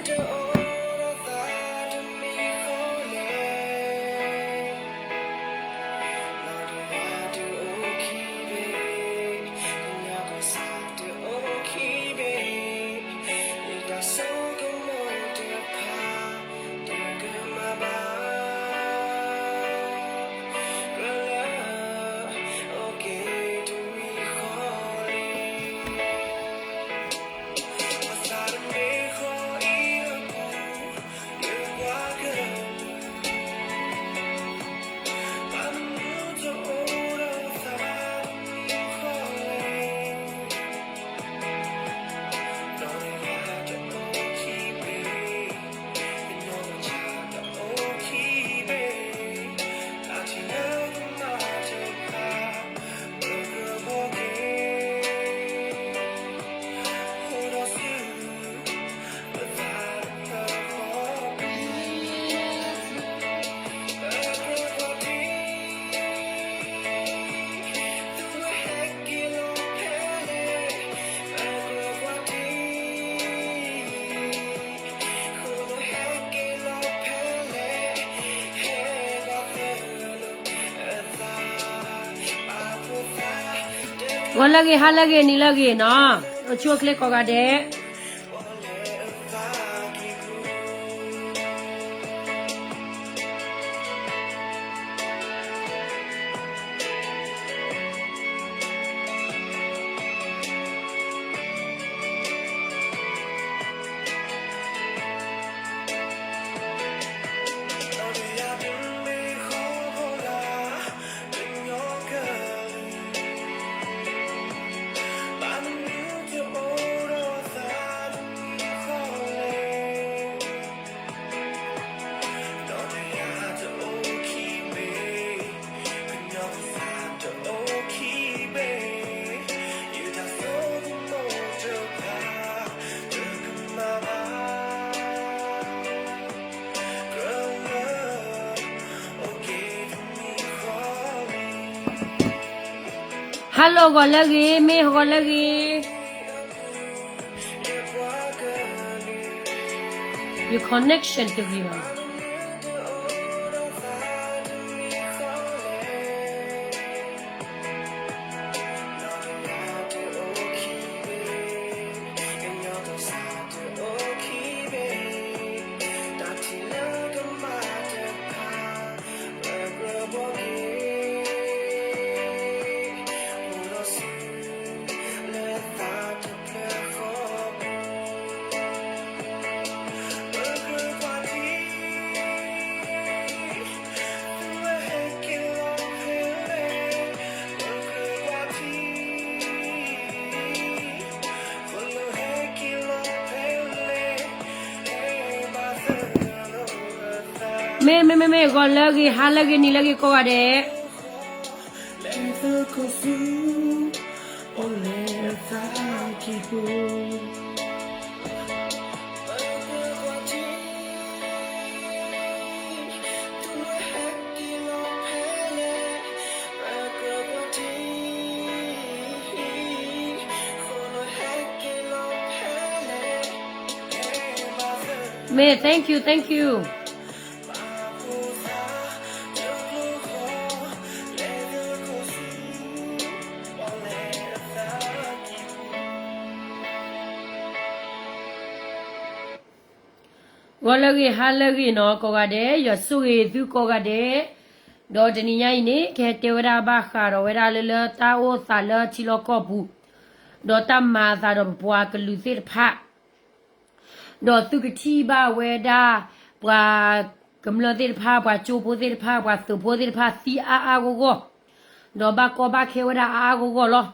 ဂီၤလၢအဂ့ၤ ဟါလၢအဂ့ၤ နံၤလၢအဂ့ၤနီၤ, အိၣ်ဆူၣ်အိၣ်ချ့ကိးဂၤဒဲး. ဟါလၢဂီၤလၢအဂ့ၤ, မ့ၢ်ဂီၤလၢအဂ့ၤ. Your connection တဂ့ၤဘၣ်. မ့ၢ် မ့ၢ် မ့ၢ် မ့ၢ် ဂီၤလၢအဂ့ၤ ဟါလၢအဂ့ၤ နံၤလၢအဂ့ၤ ကိးဂၤဒဲး. မ့ၢ် thank you, thank you. ဂီၤလၢအဂ့ၤ ဟါလၢအဂ့ၤနီၤ ကိးဂၤဒဲး, ယွၤဆိၣ်ဂ့ၤသုကိးဂၤဒဲး. ဒီးတနံၤညါအံၤန့ၣ် ကဟဲတဲဝဲဒၣ်ဘၣ်ဃးဒီးဝဲဒၣ်လၢ လၢတၢ်အိၣ်သးလၢထံလီၢ်ကီၢ်ပူၤ, ဒီးတၢ်မၤအသးဒီးပပှၤကလုာ်သ့ၣ်တဖၣ် ဒီးသုကထံၣ်ဘၣ်ဝဲဒၣ် ပှၤကမျၢၢ်သ့ၣ်တဖၣ်, ပှၤကၠိဖိသ့ၣ်တဖၣ်, ပှၤသုးဖိသ့ၣ်တဖၣ် သံအါအါဂီၢ်ဂီၢ်, ဒီးဘၣ်ကီဘၣ်ခဲဝဲဒၣ်အါအါဂီၢ်ဂီၢ်လီၤ.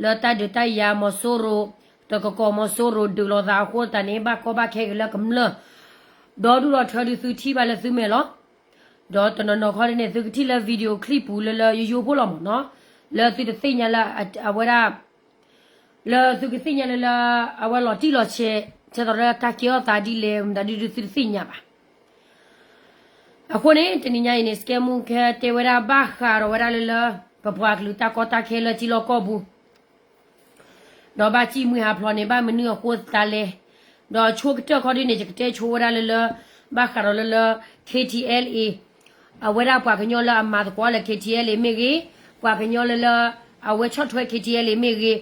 လၢတၢ်ဒုးတၢ်ယၤ မီၤစိရိၤ, တကကိးမီၤစိရိၤဒုးလိာ်သးအဃိသတးန့ၣ် ဘၣ်ကီဘၣ်ခဲက့ၤလၢကမျၢၢ် ဒီဒူၣ်ဒီထၢဒုး သုထံၣ်ဘၣ်လၢသုမဲာ်လီၤ. ဒီးတနီၤနီၤခီန့ၣ် သုကထံၣ်လၢ video clip ပူၤလၢလၢယိယိဖိလီၤမ့ၢ်နီၤ, လၢသုတသ့ၣ်ညါလၢအဝဲဒၣ် လၢသုကသ့ၣ်ညါလၢလၢ အဝဲလီၤတံၢ်လီၤဆဲး ဆဲးသိးလၢတၢ်ကဲထီၣ်သးဒ်လဲၣ် မတၤဒုဒုသုတသ့ၣ်ညါဘၣ်. အဃိန့ၣ် တနံၤညါအံၤန့ၣ် စကဲမူကတဲဝဲဒၣ်ဘၣ်ဃးဒီးဝဲဒၣ်လၢလၢ ပပှၤကလုာ်တၢ်ကီတၢ်ခဲလၢထံလီၢ်ကီၢ်ပူၤ ဒီးဘၣ်စံၣ်မှံဟးဖျိးန့ၣ် ဘၣ်မနုၤအဃိသတးလဲၣ်, ဒီးဆိကတၢၢ်ခီဒုန့ၣ် ယကတဲဆိဝဲဒၣ်လၢလၢ ဘၣ်ဃးဒီးလၢလၢ K T L A အဝဲဒၣ်ပှၤကညီလၢအမၤသကိးလၢ K T L A မ့ၢ်ဂ့ၤ, ပှၤကညီလၢလၢ အဝဲဆီၣ်ထွဲ K T L A မ့ၢ်ဂ့ၤ,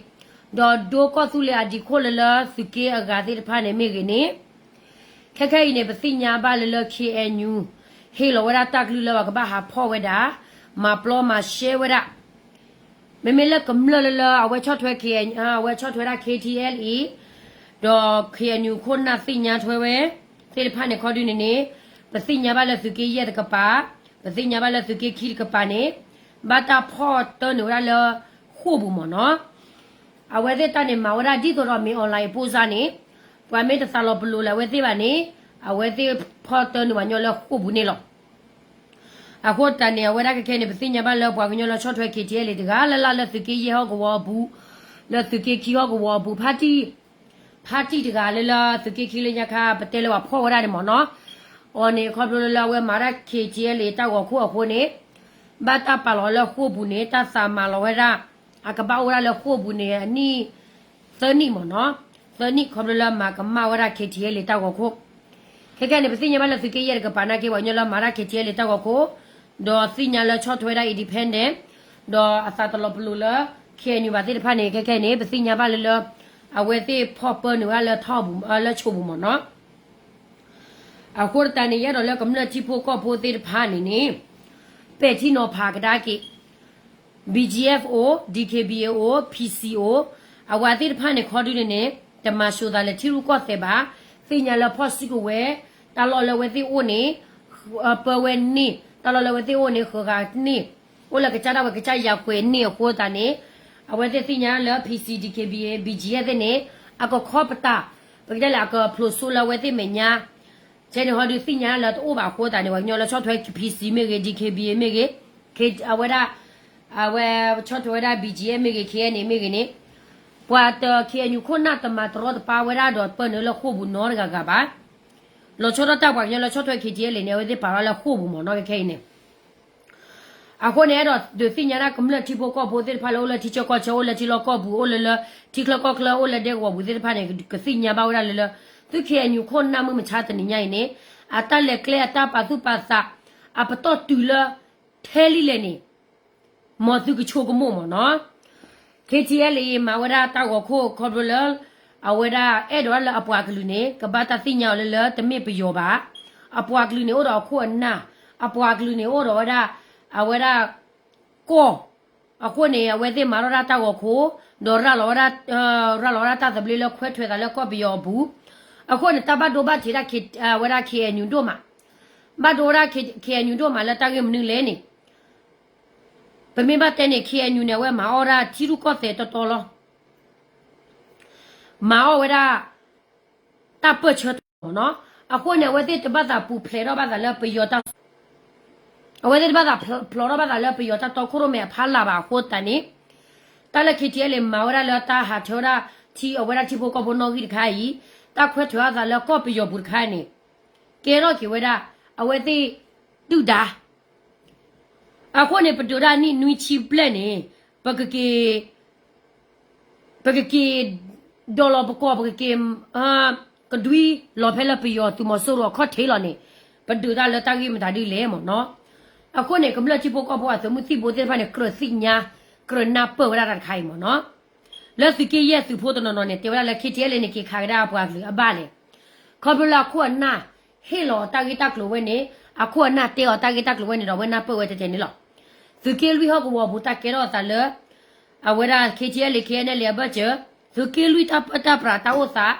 ဒီးဒိကီၢ်သူလ့ၤအဒံးခိၣ်လၢလၢသုးက့အဂၤသ့ၣ်တဖၣ်န့ၣ်မ့ၢ်ဂ့ၤန့ၣ် ခဲခဲအံၤန့ၣ် ပသ့ၣ်ညါဘၣ်လၢလၢ K N U ဟ့ၣ်လီၤဝဲဒၣ်တၢ်ကလုၢ်လၢပှၤကဘၣ်ဟးဖီၣ်ဝဲဒၣ်, မၤပျီမၤရှဲဝဲဒၣ် မ့မ့ၢ်လၢကမျၢၢ်လၢလၢအဝဲဆီၣ်ထွဲ K N U အဝဲဆီၣ်ထွဲဒၣ် K T L A ဒီး K N U ခိၣ်နၢ်သ့ၣ်ညါထွဲဝဲ သ့ၣ်တဖၣ်န့ၣ်ခီဒုန့ၣ်န့ၣ် ပသ့ၣ်ညါဘၣ်လၢသုးက့ယဲၢ်တကပၤ, ပသ့ၣ်ညါဘၣ်လၢသုးက့ခံတကပၤန့ၣ် ဘၣ်တၢ်ဖီၣ်တၢနုာ်ဝဲဒၣ်လၢဃိာ်ပူၤမ့ၢ်နီၤ. အဝဲသ့ၣ်တၢ်န့ၣ်မၤဝဲဒၣ်ဒ်သိးဒီးမ့ၢ် online ပိၢ်စၢ်န့ၣ် ပှၤမ့ၢ်တသးလီၤပလိာ်လၢအဝဲသ့ၣ်ဘၣ်န့ၣ် အဝဲသ့ၣ်ဖီၣ်တၢနုာ်ပှၤကညီလၢဃိာ်ပူၤန့ၣ်လီၤ. အဃိတၢ်န့ၣ် အဝဲဒၣ်ခဲခဲန့ၣ် ပသ့ၣ်ညါဘၣ်လၢပှၤကညီလၢဆီၣ်ထွဲ K T L A တဂၤလၢ်လၢ်လၢသုးက့ယဲၢ်ဟီၣ်ကဝီၤအပူၤ, လၢသုးက့ခံဟီၣ်ကဝီၤအပူၤ ဖါတံၢ်, ဖါတံၢ်တဂၤလၢလၢသုးက့ခံလၢညါခါ ပတဲလၢပှၤဖီၣ်ဝဲဒၣ်န့ၣ်မ့ၢ်နီၤ. အီၤန့ၣ် ခီဖျိလၢလၢအဝဲမၤဒၣ် K T L A တၢ်ဂီၤခိၣ်အဃိန့ၣ် ဘၣ်တၢ်ပာ်လီၤလၢဃိာ်ပူၤန့ၣ် တၢ်သးမၤလီၤဝဲဒၣ် အကဘၣ်အိၣ်ဝဲဒၣ်လၢဃိာ်ပူၤန့ၣ် အနံၣ် သၢနံၣ်မ့ၢ်နီၤ, သၢနံၣ်ခီဖျိလၢမၤကမၣ်ဝဲဒၣ် K T L A တၢ်ဂီၤခိၣ်. ခဲခဲန့ၣ် ပသ့ၣ်ညါဘၣ်လၢသုးက့ယဲၢ်တကပၤနာ်က့ ပှၤကညီလၢမၤဒၣ် K T L A တၢ်ဂီၤခိၣ်, ဒီးသ့ၣ်ညါလၢဆီၣ်ထွဲဝဲဒၣ် independent, ဒီးအသးတလီၤပလိာ်လၢ K N U ဘၣ်သ့ၣ်တဖၣ်န့ၣ် ခဲခဲန့ၣ် ပသ့ၣ်ညါဘၣ်လၢလၢ အဝဲသ့ၣ်ဖီၣ်ပၢနုာ်ဝဲဒၣ်လၢထီၣ်ပူၤ လၢဆိာ်ပူၤမ့ၢ်နီၤ. အဃိတၢ်န့ၣ် ယအဲၣ်ဒိးလၢကမျၢၢ်ထံဖိကီၢ်ဖိသ့ၣ်တဖၣ်န့ၣ်န့ၣ် ပဲာ်ထံနီၤဖးကဒါက့ၤ B G F O, D K B A O, P C O, အဝဲသ့ၣ်တဖၣ်န့ၣ်ခီဒုန့ၣ်န့ၣ် တမၤစိၤသးလၢထံရူၢ်ကီၢ်သဲးဘၣ်, သ့ၣ်ညါလၢဖီၣ်စုကဝဲၤ တၢ်လီၢ်လၢအဝဲသ့ၣ်အိၣ်န့ၣ် ပၢဝဲန့ၣ် တၢ်လီၢ်လၢအဝဲသ့ၣ်အိၣ်န့ၣ် ဃၢၤဃာ်န့ၣ် အိၣ်လၢကစၢ်ဒၣ်ဝဲကစၢ်ယၤဃဲၤန့ၣ်အဃိသတးန့ၣ် အဝဲသ့ၣ်သ့ၣ်ညါလၢ P C, D K B A, B G F သ့ၣ်န့ၣ် အကခီပတာ် ပကတဲလၢအကဖျိးစိလၢအဝဲသ့ၣ်မဲာ်ညါ ကဲန့ၣ်ဟီဒုးသ့ၣ်ညါလၢတအိၣ်ဘၣ်အဃိသတးန့ၣ် ပှၤကညီလၢဆီၣ်ထွဲ P C မ့ၢ်ဂ့ၤ, D K B A မ့ၢ်ဂ့ၤ, အဝဲဒၣ် အဝဲဆီၣ်ထွဲဝဲဒၣ် B G F မ့ၢ်ဂ့ၤ, K N A မ့ၢ်ဂ့ၤန့ၣ် ပှၤတ K N U ခိၣ်နၢ်တမၤတရီတပါဝဲဒၣ်ဒီးပၢနုာ်လၢဃိာ်ပူၤနီတဂၤဂၤဘၣ်. လီၤဆီဒၣ်တၢ်ပှၤကညီလၢဆီၣ်ထွဲ K T L A န့ၣ် အဝဲသ့ၣ်ပာ်ထီၣ်လၢဃိာ်ပူၤမ့ၢ်နီၤခဲခဲအံၤန့ၣ် အဃိန့ၣ် အဲၣ်ဒိးဒုးသ့ၣ်ညါဒၣ်ကမျၢၢ်ထံဖိကီၢ်ဖိသ့ၣ်တဖၣ်လၢအိၣ်လၢထံဆၢကီၢ်ဆၢ အိၣ်လၢထံလီၢ်ကီၢ်ပူၤ အိၣ်လၢလၢ ထံချၢကီၢ်ချၢ အိၣ်လၢဒဲကဝီၤပူၤသ့ၣ်တဖၣ်န့ၣ် ကသ့ၣ်ညါဘၣ်ဝဲဒၣ်လၢလၢ သု K N U ခိၣ်နၢ်မုၢ်မဆါတနံၤညါအံၤန့ၣ် အတၢ်လဲၤကျဲအတၢ်ပာ်သူၣ်ပာ်သး အပတီၢ်တုၤလၢ ထဲလံလဲၣ်န့ၣ် မ်သုကဆိကမိၣ်မ့ၢ်နီၤ K T L A မၤဝဲဒၣ်တၢ်ဂီၤခိၣ်ခီဖျိလၢ အဝဲဒၣ်အဲၣ်ဒိးလၢအပှၤကလုာ်န့ၣ် ကဘၣ်တၢ်သ့ၣ်ညါအီၤလၢလၢတမ့ၢ်ပယီၤဘၣ်. အပှၤကလုာ်န့ၣ်အိၣ်ဒီးအခိၣ်အနၢ်, အပှၤကလုာ်န့ၣ်အိၣ်ဒီးဝဲဒၣ် အဝဲဒၣ် ကီၢ်, အဃိန့ၣ် အဝဲသ့ၣ်မၤထီၣ်ဒၣ်တၢ်ဂီၤခိၣ် ဒီးရၤလီၤဝဲဒၣ် ရၤလီၤဝဲဒၣ်တၢ်သဘျ့လၢခွဲးထွဲသးလၢကီၢ်ပယီၤအပူၤ, အဃိန့ၣ် တၢ်ဘၣ်ဒိဘၣ်ထံးဒၣ် ဝဲဒၣ် K N U ဒိၣ်မး, ဘၣ်ဒိဝဲဒၣ် K N U ဒိၣ်မးလၢတၢ်ဂ့ၢ်မနုၤလဲၣ်န့ၣ် ပမ့ၢ်ဘၣ်တဲန့ၣ် K N U န့ၣ် အဝဲမၤအီၣ်ဒၣ်ထံရူၢ်ကီၢ်သဲးတီတီလီၤ. မၤအီၣ်ဝဲဒၣ် တၢ်ပၢၢ်ဆၢတီတီမ့ၢ်နီၤ. အဃိန့ၣ် အဝဲသ့ၣ်တဘၣ်သးပူၤဖျဲးထီၣ်ဘၣ်သးလၢပယီၤတၢ် အဝဲသ့ၣ်တဘၣ်သးဖျိးထီၣ်ဘၣ်သးလၢပယီၤတၢ်တီခိၣ်ရိၣ်မဲအဖီလာ်ဘၣ်အဃိသတးန့ၣ် တၢ်လၢ K T L A မၤဝဲဒၣ်လၢတၢ်ဟးထၢဝဲဒၣ်ထံအဝဲဒၣ်ထံဖိကီၢ်ဖိနီၣ်ဂံၢ်တခါအံၤ တၢ်ခွဲးထွဲအသးလၢကီၢ်ပယီၤပူၤတခါန့ၣ် ကဲထီၣ်က့ၤဝဲဒၣ် အဝဲသ့ၣ်ဒုၣ်ဒါ အဃိန့ၣ် ပဒုးတၢ်နံၣ်နွံဆံဘျဲၣ်န့ၣ် ပကက့ၤ ပကက့ၤ ဒီးလီၤပကီၢ် ပကက့ၤ ကဒွံလီၤဖဲလၢပယီၤသုးမီၤစိရိၤအခီၣ်ထံးလီၤန့ၣ် ပဒုးတၢ်လၢတၢ်ဂ့ၢ်မတၤဒ်လဲၣ်မ့ၢ်နီၤ. အဃိန့ၣ် ကမျၢၢ်ထံဖိကီၢ်ဖိအသုးမုၢ်သံၣ်ဘိသ့ၣ်တဖၣ်န့ၣ် ကြၢးသ့ၣ်ညါ ကြၢးနၢ်ပၢၢ်ဝဲဒၣ်တၢ်တခါအံၤမ့ၢ်နီၤ. လၢသုးက့ယဲၢ်သုးဖိတနီၤနီၤန့ၣ် တဲဝဲဒၣ်လၢ K T L A န့ၣ် က့ၤခးကဒါအပှၤကလုာ်အဘၣ်လဲၣ်. ခီဖျိလၢအခိၣ်အနၢ် ဟ့ၣ်လီၤတၢ်ဂ့ၢ်တၢ်ကျိၤဝဲန့ၣ် အခိၣ်အနၢ်တဲအီၤတၢ်ဂ့ၢ်တၢ်ကျိၤဝဲန့ၣ်ဒီး အဝဲနၢ်ပၢၢ်ဝဲတဲတဲန့ၣ်လီၤ. သုးက့လွံၢ်ဟီၣ်ကဝီၤပူၤတၢ်ကဲထီၣ်အသးလၢ အဝဲဒၣ် K T L A K N L A အဘၢၣ်စၢၤ သုးက့လွံၢ်တၢ်ပၢတၢ်ပြးတၢ်အိၣ်သး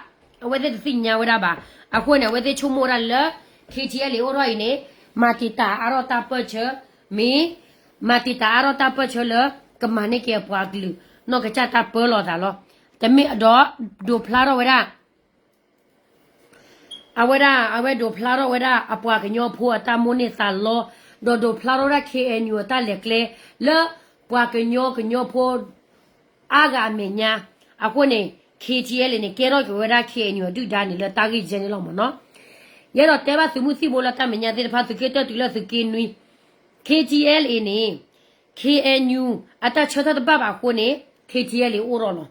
အဝဲသ့ၣ်တသ့ၣ်ညါဝဲဒၣ်ဘၣ်. အဃိန့ၣ် အဝဲသ့ၣ်ဆိကမိၣ်ဝဲဒၣ်လၢ K T L A အိၣ်ထီၣ်အံၤန့ၣ် မၤတံာ်တာ်အါထီၣ်တၢ်ပၢၢ်ဆၢ မ့ၢ် မၤတံာ်တာ်အါထီၣ်တၢ်ပၢၢ်ဆၢလၢ ကမၤန့ၢ်က့ၤအပှၤကလုာ် နီၢ်ကစၢ်တၢ်ပၢလီၤသးလီၤ. တမ့ၢ်ဒီး ဒိးဖျါထီၣ်ဝဲဒၣ် အဝဲဒၣ် အဝဲဒိးဖျါထီၣ်ဝဲဒၣ် အပှၤကညီဖိအတၢ်မိၣ်န့ၢ်သးလီ, ဒီးဒိးဖျါထီၣ်ဝဲဒၣ် K N U အတၢ်လဲၤကျဲ လၢပှၤကညီကညီဖိ အါဂၤအမဲာ်ညါ, အဃိန့ၣ် K T L A န့ၣ် ကဲထီၣ်က့ၤဝဲဒၣ် K N U အဒုၣ်ဒါန့ၣ် လၢတၢ်ဂ့ၢ်ယဲန့ၣ်လီၤမ့ၢ်နီၤ. ယအဲၣ်ဒိးတဲဘၣ်သုးမုၢ်သံၣ်ဘိလၢတၢ်မဲာ်ညါသ့ၣ်တဖၣ် သုးက့တၢၢ်တုၤလၢသုးက့နွံ K T L A န့ၣ် K N U အတၢ်ဆၢထၢၣ်တဘၣ်ဘၣ်အဃိန့ၣ် K T L A အိၣ်ထီၣ်လီၤ.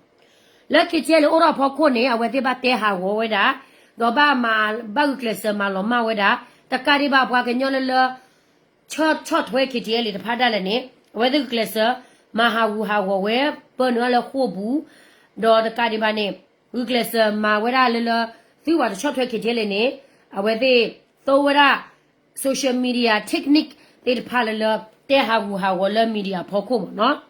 လၢ K T L A အိၣ်ထီၣ်အဖီခိၣ်န့ၣ် အဝဲသ့ၣ်ဘၣ်တဲဟးဂီၤဝဲဒၣ် ဒီးဘၣ်မၤ ဘၣ်ဂုာ်ကျဲးစၢးမၤလီၤမၢ်ဝဲဒၣ် တကးဒံးဘၣ်ပှၤကညီလၢလၢ ဆီၣ်ထွဲ ခ့ထံအဲလ်အ့ တဖၣ်ဒၣ်လဲာ်န့ၣ် အဝဲသ့ၣ်ဂုာ်ကျဲးစၢး မၤဟးဂူာ်ဟးဂီၤဝဲ ပၢနုာ်ဝဲလၢဃိာ်ပူၤ ဒီးတကးဒံးဘၣ်န့ၣ် ဂုာ်ကျဲးစၢးမၤဝဲဒၣ်လၢလၢ သုဘၣ်တဆီၣ်ထွဲ ခ့ထံအဲလ်အ့န့ၣ် အဝဲသ့ၣ်သိဝဲဒၣ် social media technique သ့ၣ်တဖၣ်လၢလၢ တဲဟးဂူာ်ဟးဂီၤလၢ media ဖီခိၣ်မ့ၢ်နီၤ.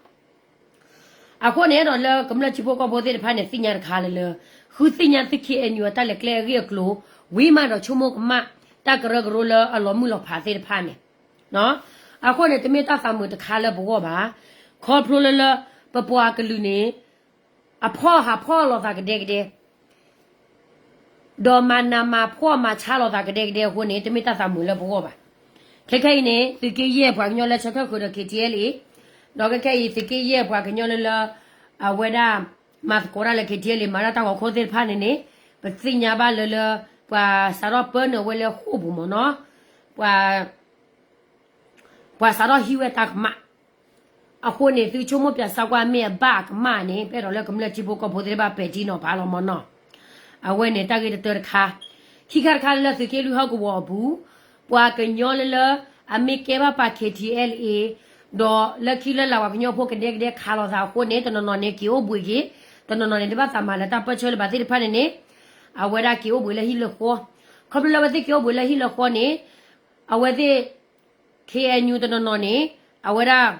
အဃိန့ၣ်ဒီးလၢကမျၢၢ်ထံဖိကီၢ်ဖိသ့ၣ်တဖၣ်န့ၣ် သ့ၣ်ညါတခါလၢလၢ ဃုသ့ၣ်ညါသု ခ့အဲၣ်ယူၣ် အတၢ်လဲၤကျဲအဂ့ၢ်အကျိၤ ဝံၤမးဒီးဆိကမိၣ်ကမၣ် တၢ်ကရၢကရိလၢအလီၤမုၢ်လီၤဖးသ့ၣ်တဖၣ်န့ၣ် အဃိန့ၣ် တမ့ၢ်တၢ်သးမုာ်တခါလၢပဂီၢ်ဘၣ်. ခီဖျိလၢလၢ ပပှၤကလုာ်န့ၣ် အဖီၣ်ဟးဖီၣ်လိာ်သးကဒဲကဒဲ ဒီးမၤနးမၤဖှီၣ်မၤဆါလိာ်သးကဒဲကဒဲအဃိန့ၣ် တမ့ၢ်တၢ်သးမုာ်လၢပဂီၢ်ဘၣ်. ခဲခဲအံၤန့ၣ် သုးက့ယဲၢ်ပှၤကညီလၢဆၢထၢၣ်ဃုာ်ဒီး ခ့ထံအဲလ်အ့ ဒီးခဲခဲအံၤ သုးက့ယဲၢ်ပှၤကညီလၢလၢ အဝဲဒၣ် မၤသကိးတၢ်လၢ ခ့ထံအဲလ်အ့ မၤတၢ်တၢ်ဂီၤခိၣ်သ့ၣ်တဖၣ်န့ၣ်န့ၣ် ပသ့ၣ်ညါဘၣ်လၢလၢ ပှၤစးထီၣ်ပၢနုာ်ဝဲလၢဃိာ်ပူၤမ့ၢ်နီၤ ပှၤ ပှၤစးထီၣ်ဟံးဝဲတၢ်ကမၣ် အဃိန့ၣ် သုဆိကမိၣ်ပၠးစးကွၢ်မ့ၢ်အဘၣ်အကမၣ်န့ၣ် ပအဲၣ်ဒိးလၢကမျၢၢ်ထံဖိကီၢ်ဖိသ့ၣ်တဖၣ်ပဲာ်ထံနီၤဖးလီၤမ့ၢ်နီၤ. အဝဲန့ၣ်တၢ်ဂ့ၢ်တတၢတခါ, ခံခါတခါလၢသုးက့လွံၢ်ဟီၣ်ကဝီၤအပူၤ, ပှၤကညီလၢလၢ အမ့ၢ်ကဲဘၣ်ပှၤ ခ့ထံအဲလ်အ့ ဒီးလၢခံလၢ်လၢ်ပှၤကညီဖိကဒဲကဒဲခးလိာ်သးအဃိန့ၣ် တနီၤနီၤန့ၣ်က့ၤအိၣ်ဘှံးက့ၤ, တနီၤနီၤန့ၣ် တဘၣ်သးမၤလၢတၢ်ပၢၢ်ဆၢလၢၤဘၣ်သ့ၣ်တဖၣ်န့ၣ်န့ၣ်, အဝဲဒၣ်က့ၤအိၣ်ဘှံးလၢဟံၣ်လၢဃီ, ခီဖျိလၢအဝဲသ့ၣ်က့ၤအိၣ်ဘှံးလၢဟံၣ်လၢဃီန့ၣ်, အဝဲသ့ၣ် ခ့အဲၣ်ယူၣ် တနီၤနီၤန့ၣ်, အဝဲဒၣ်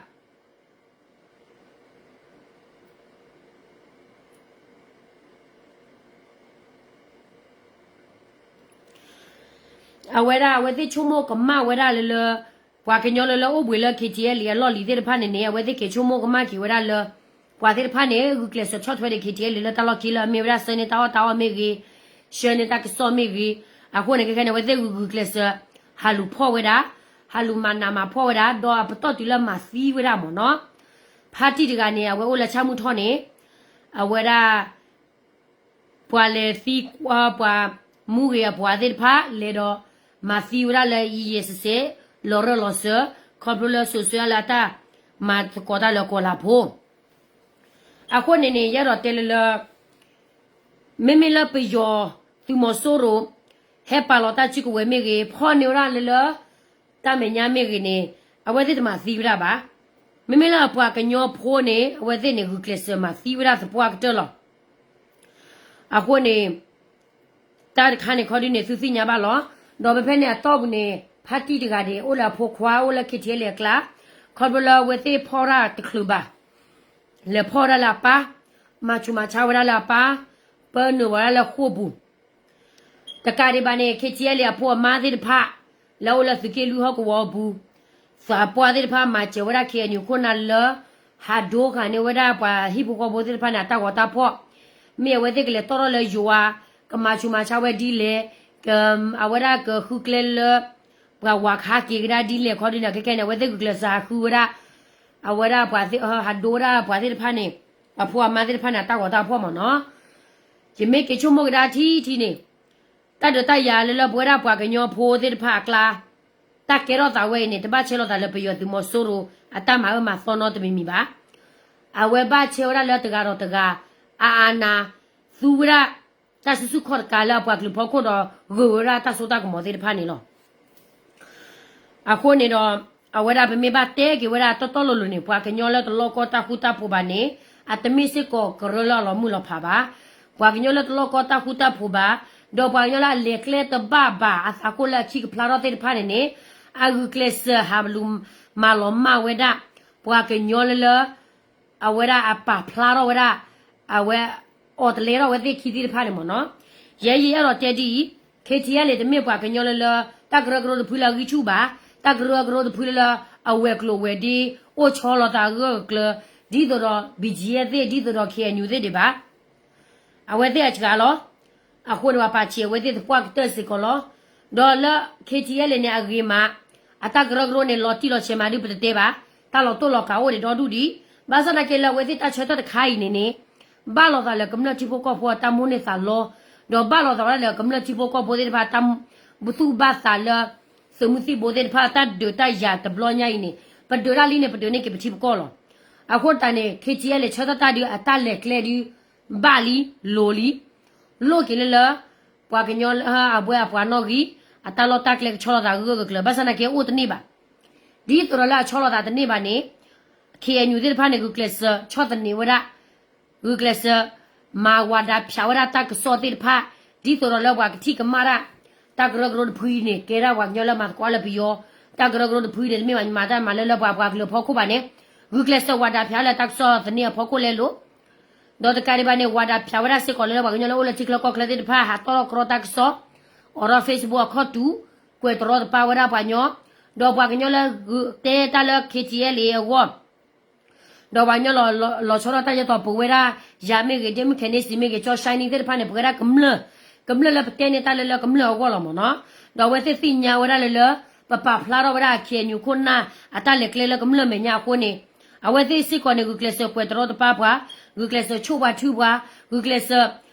အဝဲဒၣ် အဝဲသ့ၣ်ဆိကမိၣ်ကမၣ်ဝဲဒၣ်လၢလၢ ပှၤကညီလၢလၢအိၣ်ဘှံးလၢ ခ့ထံအဲလ်အ့ အလီၢ်လံၤသ့ၣ်တဖၣ်န့ၣ်န့ၣ် အဝဲသ့ၣ်က့ၤဆိကမိၣ်ကမၣ်က့ၤဝဲဒၣ်လၢ ပှၤသ့ၣ်တဖၣ်န့ၣ် ဂုာ်ကျဲးစၢးဆီၣ်ထွဲဒီး ခ့ထံအဲလ်အ့ လၢတၢ်လီၢ်ခံလၢအမ့ၢ်ဝဲဒၣ် ဆှၢန့ၢ်တၢ်အီၣ်တၢ်အီမ့ၢ်ဂ့ၤ, ဆှၢန့ၢ်တၢ်ကစီၣ်မ့ၢ်ဂ့ၤ, အဃိန့ၣ် ခဲခဲန့ၣ် အဝဲသ့ၣ်ဂုာ်ကျဲးစၢး ဟးလူၤဖီၣ်ဝဲဒၣ်, ဟးလူၤမၤနးမၤဖှီၣ်ဝဲဒၣ်, ဒီးအပတီၢ်တုၤလၢမၤသံဝဲဒၣ်မ့ၢ်နီၤ. ဖါတံၢ်တဂၤန့ၣ် အဝဲအိၣ်လၢဆၣ်မုၢ်ထီၣ်န့ၣ်, အဝဲဒၣ် ပှၤလဲၤသံကွၢ်ပှၤမူဂ့ၤအပှၤသ့ၣ်တဖၣ် လဲၤဒီးမၤသံဝဲဒၣ်လၢယံာ်ယံာ်စဲးစဲး, လီၤရၢၢ်လီၤစၢၤ, ခီဖျိလၢစိၤဆှၢလၢအတၢ်မၤသကိးတၢ်လၢကီၤလၤဖိ အဃိန့ၣ်န့ၣ် ယအဲၣ်ဒိးတဲလၢလၢ မ့မ့ၢ်လၢပယီၤသုးမီၤစိရိၤ ဟဲပာ်လီၤတၢ်စုကဝဲၤမ့ၢ်ဂ့ၤ, ဖီၣ်န့ၢ်ဝဲဒၣ်လၢလၢ တၢ်မဲာ်ညါမ့ၢ်ဂ့ၤန့ၣ် အဝဲသ့ၣ်တမၤသံဝဲဒၣ်ဘၣ်. မ့မ့ၢ်လၢအပှၤကညီဖိန့ၣ် အဝဲသ့ၣ်န့ၣ် ဂုာ်ကျဲးစၢးမၤသံဝဲဒၣ်သပှၢ်ကတၢၢ်လီၤ. အဃိန့ၣ် တၢ်တခါန့ၣ်ခီဒုန့ၣ် သုသ့ၣ်ညါဘၣ်လီၤ. ဒီးဖဲဖဲန့ၣ်အတီၢ်ပူၤန့ၣ် ဖါတံၢ်တဂၤန့ၣ် အိၣ်လၢအဖိခွါ အိၣ်လၢ ခ့ထံအဲလ်အ့ အကျါ, ခီဖျိလၢအဝဲသ့ၣ်ဖီၣ်ဝဲဒၣ်တချုးဘၣ်, လဲၤဖီၣ်ဝဲဒၣ်လၢအပၢ်, မၤဆူးမၤဆါဝဲဒၣ်လၢအပၢ်, ပၢနုာ်ဝဲဒၣ်လၢဃိာ်ပူၤ တကးဒံးဘၣ်န့ၣ် ခ့ထံအဲလ်အ့ အဖိအမါသ့ၣ်တဖၣ် လၢအအိၣ်လၢသုးက့လွံၢ်ဟီၣ်ကဝီၤအပူၤ, သးပှၢ်သ့ၣ်တဖၣ် မၤစၢၤဝဲဒၣ် ခ့ၣ်အဲၣ်ယူၣ် ခိၣ်နၢ်လၢ ဟးဒိဂၤန့ၢ်ဝဲဒၣ်ပှၤဟံၣ်ဖိဃီဖိသ့ၣ်တဖၣ်န့ၣ် အတၢ်ဂီၤတၢ်ဖီၣ်, မ့ၢ်အဝဲသ့ၣ်ကလဲၤတီၢ်ထီၣ်လၢယွၤ, ကမၤဆူးမၤဆါဝဲဒ်လဲၣ်, အဝဲဒၣ်ကဃုကျဲလၢ ပှၤဝၤခးက့ၤကဒါဒ်လဲၣ်ခီဒုန့ၣ် ခဲခဲန့ၣ် အဝဲသ့ၣ်ဂုာ်ကျဲးစၢးဟးဃုဝဲဒၣ် အဝဲဒၣ်ပှၤသ့ၣ် ဟးဒိဝဲဒၣ်ပှၤသ့ၣ်တဖၣ်န့ၣ် အဖိအမါသ့ၣ်တဖၣ်န့ၣ် အတၢ်ဂီၤတၢ်ဖီၣ်မ့ၢ်နီၤ. ယမ့ၢ်က့ၤဆိကမိၣ်ကဒါထံထံန့ၣ် တၢ်ဒုးတၢ်ယၤလၢလၢပဝဲဒၣ်ပှၤကညီဖိသ့ၣ်တဖၣ်အကျါ, တၢ်ကဲထီၣ်သးဝဲအံၤန့ၣ် တဘၣ်ဆဲးလီၤသးလၢပယီၤသုးမီၤစိရိၤ အတၢ်မၤအၢမၤသီနီတမံၤမံၤဘၣ်. အဝဲဘၣ်ဆဲးဝဲဒၣ်လၢတဂၤဒီးတဂၤ အအနး သူဝဲဒၣ် တၢ်စုဆူၣ်ခီၣ်တကးလၢအပှၤကလုာ်ဖီခိၣ်ဒီး ဂုာ်ဝဲဒၣ်တၢ်စိတၢ်ကမီၤသ့ၣ်တဖၣ်န့ၣ်လီၤ. အဃိန့ၣ်ဒီး အဝဲဒၣ်ပမ့ၢ်ဘၣ်တဲက့ၤဝဲဒၣ်တီတီလိၤလိၤန့ၣ် ပှၤကညီလၢတလီၢ်ကီတၢ်ဃူတၢ်ဖိးဘၣ်န့ၣ် အတမ့ၢ်စ့ၢ်ကီးကရၢလၢအလီၤမုၢ်လီၤဖးဘၣ်. ပှၤကညီလၢတလီၢ်ကီတၢ်ဃူတၢ်ဖိးဘၣ်, ဒီးပှၤကညီလၢအလဲၤကျဲတဘၣ်ဘၣ် အသးကိၢ်လၢအခံကဖျါထီၣ်သ့ၣ်တဖၣ်န့ၣ်န့ၣ် အဂုာ်ကျဲးစၢးဟးလူၤမၤလီၤမၢ်ဝဲဒၣ် ပှၤကညီလၢလၢ အဝဲဒၣ်အပာ်ဖျါထီၣ်ဝဲဒၣ် အဝဲ အီၣ်တလဲထီၣ်ဝဲသ့ၣ်ခံသ့ၣ်တဖၣ်န့ၣ်မ့ၢ်နီၤ. ယဲယအဲၣ်ဒိးတဲဒ်အံၤ, ခ့ထံအဲလ်အ့ တမ့ၢ်ပှၤကညီလၢလၢ တၢ်ကရၢကရိတဖုလၢအဂံၢ်ဆူၣ်ဘၣ်, တၢ်ကရၢကရိတဖုလၢလၢ အဝဲၤကျိၤဝဲၤဒ့ အိၣ်ဆီလီၤသးအဂၢၢ်အကျၢၤ ဒ်သိးဒီး ဘံၣ်ကၠံၣ်အဲၣ်သ့ၣ် ဒ်သိးဒီး ခ့ၣ်အဲၣ်ယူၣ်သ့ၣ်ဒံးဘၣ်. အဝဲသ့ၣ်အစှၤလီၤ. အဃိန့ၣ် ပှၤပာ်ဆံးအဝဲသ့ၣ်သပှၢ်ကတၢၢ်စ့ၢ်ကီးလီၤ. ဒီးလၢ ခ့ထံအဲလ်အ့န့ၣ် အဂ့ၤမး, အတၢ်ကရၢကရိန့ၣ် လီၤတံၢ်လီၤဆဲးမးဒုးပတတဲဘၣ်, တၢ်လီၤတိၢ်လီၤကးအိၣ်ဒံးဒီဒူၣ်ဒံး, ဘၣ်ဆၣ်သနာ်က့လၢအဝဲသ့ၣ်တၢ်ဆၢထၢၣ်တခါအံၤန့ၣ်န့ၣ် ဘၣ်လိာ်သးလၢကမျၢၢ်ထံဖိကီၢ်ဖိအတၢ်မိၣ်န့ၢ်သးလီ, ဒီးဘၣ်လိာ်သးဝဲဒၣ်လၢကမျၢၢ်ထံဖိကီၢ်ဖိသ့ၣ်တဖၣ် တၢ်ဘုသူၣ်ဘၣ်သးလၢ သုးမုၢ်သံၣ်ဘိသ့ၣ်တဖၣ် တၢ်ဒုးတၢ်ယၤတဘျီညါအံၤန့ၣ် ပဒုးတၢ်လံန့ၣ် ပဒုးန့ၢ်က့ၤပထံပကီၢ်လီၤ. အဃိတၢ်န့ၣ် ခ့ထံအဲလ်အ့ ဆၢထၢၣ်တၢ်ဒုးအတၢ်လဲၤကျဲဒုး ဘၣ်လံ, လိၤလံ, လိၣ်က့ၤလၢလၢ ပှၤကညီလၢအဘှဲအပှၤနီၣ်ဂံၢ် အတၢ်လီၢ်တၢ်ကျဲကဆီလီၤသးဂၢၢ်ဂၢၢ်ကျၢၤကျၢၤ ဘၣ်ဆၣ်သနာ်က့အိၣ်တန့ၢ်ဘၣ်. ဒ်သိးဒီးလၢအဆီလီၤသးတန့ၢ်ဘၣ်န့ၣ် ခ့ၣ်အဲၣ်ယူၣ်သ့ၣ်တဖၣ်န့ၣ် ဂုာ်ကျဲးစၢးဆီၣ်သနံးဝဲဒၣ် ဂုာ်ကျဲးစၢး မၤဝၤဒၣ်ဖၠးဝဲဒၣ်တၢ်ကစီၣ်သ့ၣ်တဖၣ် ဒ်သိးဒီးလၢပှၤကထံၣ်ကမၣ်တၢ် တၢ်ကရၢကရိတဖုအံၤန့ၣ် ကဲဒၣ်ပှၤကညီလၢမၤသကိးလၢပယီၤ တၢ်ကရၢကရိတဖုအံၤန့ၣ် တမ့ၢ်မၤတၢ်မၤလၢလၢပှၤပှၤကလုာ်အဖီခိၣ်ဘၣ်န့ၣ် ဂုာ်ကျဲးစၢးဝၤဒၣ်ဖၠးလၢတၢ်ကစီၣ်သန့အဖီခိၣ်လဲလိာ် ဒီးတကးဒံးဘၣ်န့ၣ် ဝၤဒၣ်ဖၠးဝဲဒၣ်စ့ၢ်ကီးလၢလၢပှၤကညီလၢအိၣ်လၢထံချၢကီၢ်ချၢသ့ၣ်တဖၣ် ဟးတီၣ်ထီၣ်ကြီတၢ်ကစီၣ် အိးထီၣ် Facebook အခီၣ်တူာ် ကွဲးတရီတပါဝဲဒၣ်ပှၤကညီ ဒီးပှၤကညီလၢဂုာ်တဲတၢ်လၢ ခ့ၣ်ထံၣ်အဲလ်အ့ အဂီၢ် ဒီးပှၤကညီလီၤဆီထီၣ်တၢ်ယဲသိးပဝဲဒၣ် ယၤမ့ၢ်ဂ့ၤ ဒ့မုၣ်ခဲန့စံမ့ၢ်ဂ့ၤ ကၠီၣ်ၡဲနံသ့ၣ်တဖၣ်န့ၣ် ပဝဲဒၣ်ကမျၢၢ် ကမျၢၢ်လၢပတဲန့ၢ်တၢ်လၢလၢကမျၢၢ်အဂီၢ်လီၤမ့ၢ်နီၤ. ဒီးအဝဲသ့ၣ်သ့ၣ်ညါဝဲဒၣ်လၢလၢ ပပာ်ဖျါထီၣ်ဝဲဒၣ် ခ့ၣ်အဲၣ်ယူၣ် ခိၣ်နၢ် အတၢ်လဲၤကျဲလၢကမျၢၢ်မဲာ်ညါအဃိန့ၣ် အဝဲသ့ၣ်စ့ၢ်ကီးန့ၣ် ဂုာ်ကျဲးစၢးကွဲးတရီတပါပှၤ ဂုာ်ကျဲးစၢးဆိၣ်ပှၤထုပှၤ ဂုာ်ကျဲးစၢး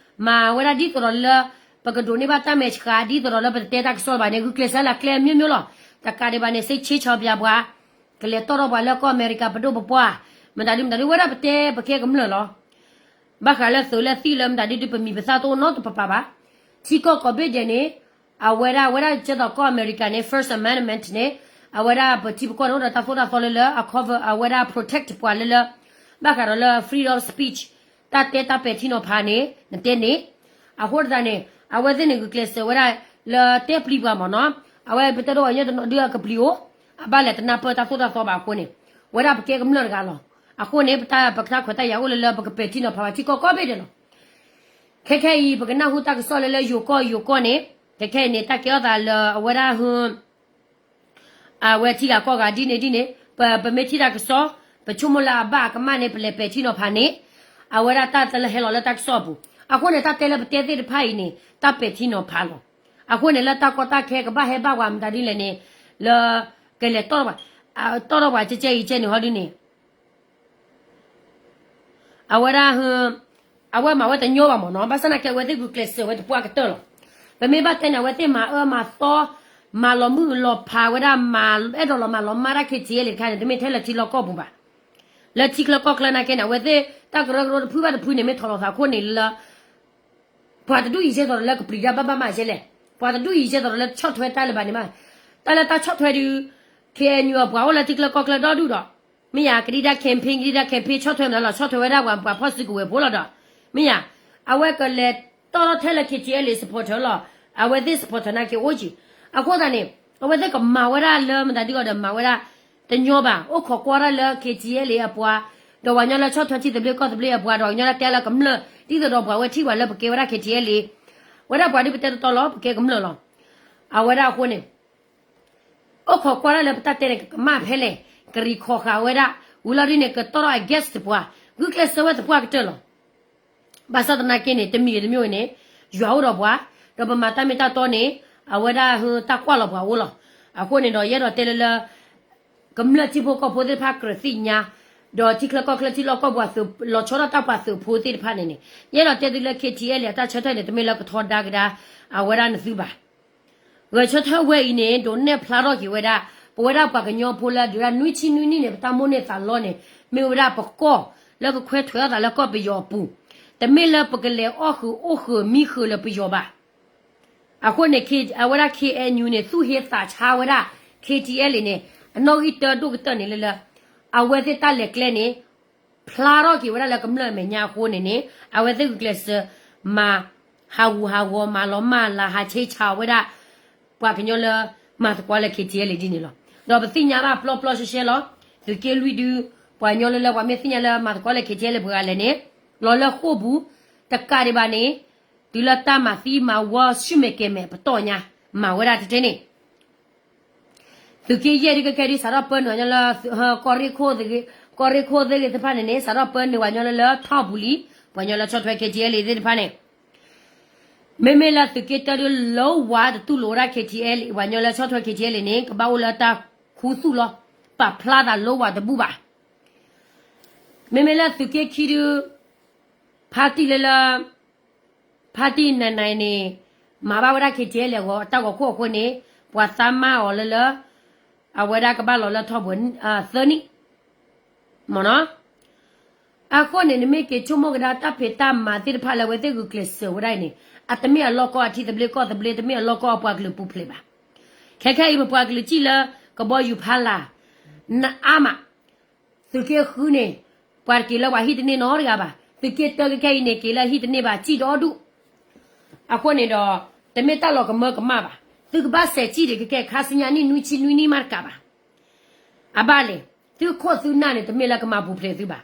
မၤဝဲဒၣ်ဒ်သိးဒီးလၢ ပကဒိးန့ၢ်ဘၣ်တၢ်မဲာ်ဆှး ဒ်သိးဒီးလၢပတတဲတၢ်ကစီၣ်ဘၣ်န့ၣ် ဂုာ်ကျဲးစၢးလၢကျဲအမျိုးမျိုးလီၤ. တကးဒံးဘၣ်န့ၣ် စ့ဆ့ဆီပၠးပှၤ ကလဲၤတီၣ်ထီၣ်ပှၤလၢကီၢ်အမဲရကၤပဒိၣ်ပပှၢ် မတၤဒုမတၤဒု ဝဲဒၣ်ပတဲပကဲကမျၢၢ်လီၤ. ဘၣ်ဃးလၢသုးလၢသံၣ်လၢမတၤဒုဒု ပမံၤပသၣ်တအိၣ်နီတပပၤဘၣ်. ထံကီၢ်ကိးဘ့ၣ်ဒဲးန့ၣ် အဝဲဒၣ် အဝဲဒၣ်ကဲသိးကီၢ်အမဲရကၤန့ၣ် First Amendment န့ၣ် အဝဲဒၣ်ပထံပကီၢ်န့ၣ် အိၣ်ဒီးတၢ်သိၣ်တၢ်သီလၢလၢ အ cover အဝဲဒၣ် protect ပှၤလၢလၢ ဘၣ်ဃးဒီးလၢ freedom of speech တၢ်တဲတၢ်ပဲာ်ထံနီၤဖးန့ၣ် နတဲန့ၣ် အဃိသတးန့ၣ် အဝဲသ့ၣ်န့ၣ် ဂုာ်ကျဲးစၢးဝဲဒၣ်လၢတဲပျံၤပှၤမ့ၢ်နီၤ. အဝဲပတဲဒိးဝဲညီတနီၤဒုအကပျံၤအိၣ် အဘၣ်လဲၤတနၢ်ပၢၢ်တၢ်သိၣ်တၢ်သီဘၣ်အဃိန့ၣ် ဝဲဒၣ်ပကဲကမျၢၢ်တဂၤလီၤ. အဃိန့ၣ် ပတၢ် ပကတၢ်ခွဲးတၢ်ယာ်အိၣ်လၢလၢပကပဲာ်ထံနီၤဖးဘၣ်ထံကီၢ်ကိးဘ့ၣ်ဒဲးလီၤ. ခဲခဲအံၤ ပကနၢ်ဟူတၢ်ကစီၣ်လၢလၢယိၤကီၢ်ယိၤကီၢ်န့ၣ် ခဲခဲအံၤန့ၣ် တၢ်ကဲထီၣ်သးလၢအဝဲဒၣ် အဝဲထံဂၤကီၢ်ဂၤဒ်န့ၣ်ဒ်န့ၣ် ပ ပမ့ၢ်ထံၣ်တၢ်ကစီၣ် ပဆိကမိၣ်လၢအဘၣ်အကမၣ်န့ၣ် ပလဲၤပဲာ်ထံနီၤဖးန့ၣ် အဝဲဒၣ်တၢ်တလၢဟဲလီၤလၢတၢ်ကစီၣ်အပူၤ. အဃိန့ၣ် တၢ်တဲလၢပတဲသ့ၣ်တဖၣ်အံၤန့ၣ် တၢ်ပဲာ်ထံနီၤဖးလီၤ. အဃိန့ၣ် လၢတၢ်ကီတၢ်ခဲကဘၣ်ဟဲဘၣ်ဝဲမတၤဒ်လဲၣ်န့ၣ် လၢ ကလဲၤတီၣ်ထီၣ်ပှၤ တီၣ်ထီၣ်ပှၤကဲကဲအံၤကဲန့ၣ်ဟီဒ်န့ၣ် အဝဲဒၣ် အဝဲမၤဝဲတညီဘၣ်မ့ၢ်နီၤ. ဘၣ်ဆၣ်သနာ်က့ အဝဲသ့ၣ်ဂုာ်ကျဲးစၢးဝဲတပှၢ်ကတၢၢ်လီၤ. ပမ့ၢ်ဘၣ်တဲန့ၣ် အဝဲသ့ၣ်မၤအၢမၤသီ မၤလီၤမုၢ်လီၤဖးဝဲဒၣ် မၤအဲၣ်ဒိးလီၤမၤလီၤမၢ်တၢ် ခ့ၣ်ထံၣ်အဲလ့ၣ် တခါန့ၣ် တမ့ၢ်ထဲလၢထံလီၢ်ကီၢ်ပူၤဘၣ်. လၢထံချၢကီၢ်ချၢနာ်က့န့ၣ် အဝဲသ့ၣ်တၢ်ကရၢကရိတဖုဘၣ်တဖုန့ၣ် မ့ၢ်ထီၣ်လီၤသးအဃိန့ၣ်လၢ ပှၤတဒူၣ်အံၤကဲသိးဒီးလၢကပျံၤတၢ်ဘၣ်ဘၣ်မးကဲလဲၣ်. ပှၤတဒူၣ်အံၤကဲသိးဒီးလၢဆီၣ်ထွဲတၢ်လၢၤဘၣ်န့ၣ်မး. တၢ်လၢတၢ်ဆီၣ်ထွဲဒုး ခ့ၣ်အဲၣ်ယူၣ် အပှၤအိၣ်လၢထံချၢကီၢ်ချၢဒီဒူၣ်ဒီး မ့ၢ်ယၤ ကဒံဒါ campaign ကဒံဒါ campaign ဆီၣ်ထွဲမနုၤလီၤ ဆီၣ်ထွဲဝဲဒၣ်ပှၤ ပှၤဖီၣ်စုကဝဲၤဖိလီၤဒီး မ့ၢ်ယၤ အဝဲကလဲၤတီၣ်ထီၣ်ထဲလၢ ခ့ၣ်ထံၣ်အဲလ့ၣ် supporter လီၤ. အဝဲသ့ၣ် supporter နာ်က့အိၣ်ကံ. အဃိသတးန့ၣ် အဝဲသ့ၣ်ကမၤဝဲဒၣ်လၢမတၤဒုဂီၢ်ဒီးမၤဝဲဒၣ် တညီဘၣ်. အိၣ်ခိးကွၢ်ဒၣ်လၢ ခ့ၣ်ထံၣ်အဲလ့ၣ် အပှၤ ဒီးပှၤကညီလၢဆီၣ်ထွဲထံသဘျ့ကီၢ်သဘျ့အပှၤ ဒီးပှၤကညီလၢတဲလၢကမျၢၢ် ဒ်သိးဒီးပှၤဝဲထံၣ်ပှၤလၢပကဲဝဲဒၣ် ခ့ၣ်ထံၣ်အဲလ့ၣ် ဝဲဒၣ်ပှၤဒုးပတဲတတီလီၤ ပကဲကမျၢၢ်လီၤ. အဝဲဒၣ်အဃိန့ၣ် အိၣ်ခိးကွၢ်ဒၣ်လၢပတၢ်တဲန့ၣ် ကကမၣ်ဖဲလဲၣ်, ကရံၣ်ခိးဃာ်ဝဲဒၣ်, ဝံၤလီၤဒ်န့ၣ် ကတီၢ်ထီၣ် against ပှၤ, ဂုာ်ကျဲးစၢးဝဲသပှၢ်ကတၢၢ်လီၤ. ဘၣ်ဆၣ်သနာ်က့န့ၣ် တမံၤဂ့ၤတမံၤဂ့ၤန့ၣ် ယွၤအိၣ်ဒီးပှၤ, ဒီးပမၤတၢ်မ့ၢ်တၢ်တီန့ၣ် အဝဲဒၣ်ဟၢတၢ်ကွၢ်လီၤပှၤအိၣ်လီၤ. အဃိန့ၣ်ဒီး ယအဲၣ်ဒိးတဲလၢလၢ ကမျၢၢ်ထံဖိကီၢ်ဖိသ့ၣ်တဖၣ်ကြၢးသ့ၣ်ညါ, ဒီးထံချၢကီၢ်ချၢထံလီၢ်ကီၢ်ပူၤ လီၤဆီဒၣ်တၢ်ပှၤသုးဖိသ့ၣ်တဖၣ်န့ၣ်န့ၣ် ယအဲၣ်ဒိးတဲသုလၢ ခ့ၣ်ထံၣ်အဲလ့ၣ် အတၢ်ဆၢထၢၣ်န့ၣ် တမ့ၢ်လၢကထီဒါကဒါ အဝဲဒၣ်နသုဘၣ်. ဂဲၤဆၢထၢၣ်ဝဲအံၤန့ၣ် ဒိးနဲၣ်ဖျါထီၣ်က့ၤဝဲဒၣ် ပဝဲဒၣ်ပှၤကညီဖိလၢဒုးဒၣ်နွံဆံနွံနံၣ်န့ၣ် ပတၢ်မိၣ်န့ၢ်သးလီန့ၣ် မ့ၢ်ဝဲဒၣ်ပကီၢ် လၢကခွဲးထွဲးအသးလၢကီၢ်ပယီၤအပူၤ, တမ့ၢ်လၢပကလဲၤအီၣ်ဃုာ်အိၣ်ဃုာ်မံဃုာ်လၢပယီၤဘၣ်. အဃိန့ၣ် အဝဲဒၣ် ခ့ၣ်အဲၣ်ယူၣ်န့ၣ် သူၣ်ဟ့သးဆါဝဲဒၣ် ခ့ၣ်ထံၣ်အဲလ့ၣ် န့ၣ် အနီၣ်ဂံၢ်တၢဒိၣ်ကတၢၢ်န့ၣ်လၢလၢ အဝဲသ့ၣ်တၢ်လဲၤကျဲန့ၣ် ဖျါထီၣ်က့ၤဝဲဒၣ်လၢကမျၢၢ်အမဲာ်ညါအဃိန့ၣ်န့ၣ် အဝဲသ့ၣ်ဂုာ်ကျဲးစၢးမၤ ဟးဂူာ်ဟးဂီၤ မၤလီၤမၢ်လၤ ဟးဆ့ဆးဝဲဒၣ် ပှၤကညီလၢမၤသကိးလၢ ခ့ၣ်ထံၣ်အဲလ့ၣ် ဒ်န့ၣ်လီၤ. ဒီးပသ့ၣ်ညါဘၣ်ပျီပျီရှဲရှဲလီၤ. သုးက့လွံၢ်ဒု ပှၤကညီလၢလၢပှၤမ့ၢ်သ့ၣ်ညါလၢမၤသကိးလၢ ခ့ၣ်ထံၣ်အဲလ့ၣ် ပှၤဂၤလဲၣ်န့ၣ် လီၤလၢဃိာ်ပူၤ တကးဒံးဘၣ်န့ၣ် တုၤလၢတၢ်မၤသံမၤဝီဆူၣ်မဲာ်ကဲၤမဲာ်ပတီၢ်ညါ မၤဝဲဒၣ်တထံၣ်န့ၣ် သုးက့ယဲၢ်ဒုးကဲကဲဒုး စးထီၣ်ပၢနုာ်ပှၤကညီလၢ ကီၢ်ရ့ၣ်ခိၣ်သ့ၣ်ဂ့ၤသ့ၣ်တဖၣ်န့ၣ်န့ၣ် စးထီၣ်ပၢနုာ်ပှၤကညီလၢလၢထီၣ်ပူၤလံ, ပှၤကညီလၢဆီၣ်ထွဲ ခ့ၣ်ထံၣ်အဲလ့ၣ် သ့ၣ်တဖၣ်န့ၣ် မ့မ့ၢ်လၢသုးက့တၢဒုး လၢဝၤတတူၢ်လိာ်ဝဲဒၣ် ခ့ၣ်ထံၣ်အဲလ့ၣ် ပှၤကညီလၢဆီၣ်ထွဲ ခ့ၣ်ထံၣ်အဲလ့ၣ် န့ၣ် ကဘၣ်အိၣ်လၢတၢ်ခူသူၣ်လီၤ. ပာ်ဖျါသးလၢဝၤတဘူၣ်ဘၣ်. မ့မ့ၢ်လၢသုးက့ခံဒုး ဖါတံၢ်လၢလၢ ဖါတံၢ်နၤနၤန့ၣ် မၤဘၣ်ဝဲဒၣ် ခ့ၣ်ထံၣ်အဲလ့ၣ် အဂီၢ် တၢ်ဂီၤခိၣ်အဃိန့ၣ် ပှၤသးမါအီၤလၢလၢ အဝဲဒၣ်ကဘၣ်လီၤလၢထီၣ်ပူၤ သၢနံၣ် မ့ၢ်နီၤ. အဃိန့ၣ် နမ့ၢ်က့ၤဆိကမိၣ်ကဒါတၢ်ဖံးတၢ်မၤသ့ၣ်တဖၣ်လၢအဝဲသ့ၣ်ဂုာ်ကျဲးစၢးဝဲဒၣ်အံၤန့ၣ် အတမ့ၢ်အလီၢ်ကီၢ်အထံသဘျ့ကီၢ်သဘျ့ တမ့ၢ်အလီၢ်ကီၢ်အပှၤကလုာ်ပူၤဖျဲးဘၣ်. ခဲခဲအံၤ ပပှၤကလုာ်စံၣ်လၢကဘီယူၤဖီလာ် နအါမး, သုးက့ဃုန့ၣ် ပှၤတက့ၤလၢပှၤဟံၣ်တန့ၢ်နီတဂၤဘၣ်. သုးက့တၢခဲခဲအံၤန့ၣ် က့ၤလၢဟံၣ်တန့ၢ်ဘၣ် စံၣ်ဒီဒူၣ်. အဃိန့ၣ်ဒီး တမ့ၢ်တၢ်လီၤကမၢကမၣ်ဘၣ်. သုကဘၣ်စဲးစံၣ်ဒံးခဲခဲ ခါဆူညါနံၣ်နွံဆံနွံနံၣ်မးတကးဘၣ်. အဘၣ်လဲၣ်, သုခိၣ်သုနၢ်န့ၣ် တမ့ၢ်လၢကမၤပူၤဖျဲးသုဘၣ်.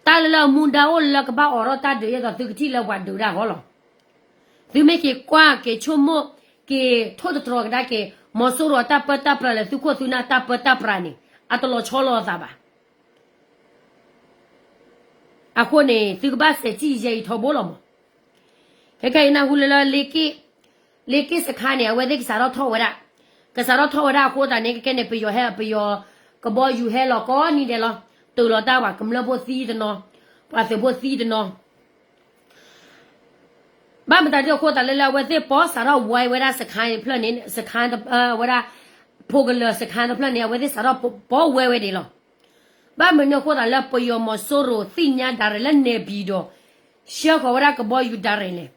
တၢ်လၢလၢအမူဒါအိၣ်လၢကဘၣ်အိးထီၣ်တၢ်ဒုး ယဲသိးသုကထံၣ်လၢပှၤဒုးဒၣ်ဃီလီၤ. သုမ့ၢ်က့ၤကွၢ်က့ၤဆိကမိၣ် က့ၤထိၣ်သတြီၤကဒါက့ၤ မီၤစိရိၤအတၢ်ပၢတၢ်ပြးလၢသုခိၣ်သုနၢ်တၢ်ပၢတၢ်ပြးန့ၣ် အတလီၤဆီလိာ်အသးဘၣ်. အဃိန့ၣ် သုကဘၣ်စဲးစံၣ်ယဲအံၤထီဘိလီၤမး. ခဲခဲအံၤနၢ်ဟူလၢလၢ လ့က့ၣ်စခါန့ၣ် အဝဲသ့ၣ်ကစးထီၣ်ထီၣ်ဝဲဒၣ်, ကစးထီၣ်ထီၣ်ဝဲဒၣ်အဃိသတးန့ၣ် ခဲခဲန့ၣ် ပယီၤဟဲ ပယီၤကဘီယူၤဟဲလီၤကိးနံၤဒဲးလီၤ. တုၤလီၤတၢ်ပှၤကမျၢၢ်ဖိသံတနီၤ, ပှၤသုးဖိသံတနီၤ ဘၣ်မတၤဒ်အဃိသတးလၢလၢအဝဲသ့ၣ်ပီစးထီၣ်ဝဲဝဲဒၣ်စခါတဖျၢၣ်န့ၣ် စခါဝဲဒၣ် ဖိကလၢာ်စခါတဖျၢၣ်န့ၣ် အဝဲသ့ၣ်စးထီၣ်ပီဝဲဝဲဒၣ်လီၤ. ဘၣ်မနုၤအဃိသတးလၢပယီၤမီၤစိရိၤသ့ၣ်ညါဒၣ်ရဲၣ်လၢနဲၣ်ပံၤဒီး ဆှၢဃီၤဝဲဒၣ်ကဘီယူၤဒၣ်ရဲၣ်လဲၣ်.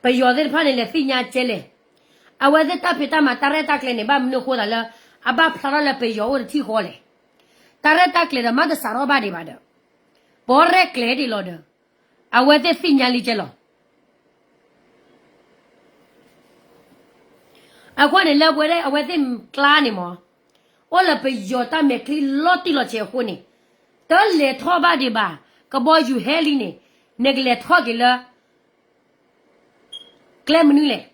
ပယီၤသ့ၣ်တဖၣ်န့ၣ် လဲၤသ့ၣ်ညါကဲလဲၣ်. အဝဲသ့ၣ်တၢ်ဖံးတၢ်မၤတၢ်ရဲၣ်တၢ်ကျဲၤန့ၣ် ဘၣ်မနုၤအဃိသတးလၢ အဘၣ်ဖျါထီၣ်လၢပယီၤအိၣ်တထံၣ်ဃီလဲၣ်. တၢ်ရဲၣ်တၢ်ကျဲၤဒီးမၤတစးထီၣ်ဘၣ်ဒံးဘၣ်ဒီး ပီရဲၣ်ကျဲၤဒံးလီၤဒီး အဝဲသ့ၣ်သ့ၣ်ညါလံကဲလီၤ. အဃိန့ၣ်လၢပဝဲဒၣ်အဝဲသ့ၣ်ကျါန့ၣ်မး အိၣ်လၢပယီၤတၢ်မဲာ်ချံလီၤတံၢ်လီၤဆဲးအဃိန့ၣ် တလဲၤထီၣ်ဘၣ်ဒံးဘၣ်. ကဘီယူၤဟဲလံန့ၣ် နကလဲၤထီၣ်က့ၤလၢ ကျဲမနုၤလဲၣ်.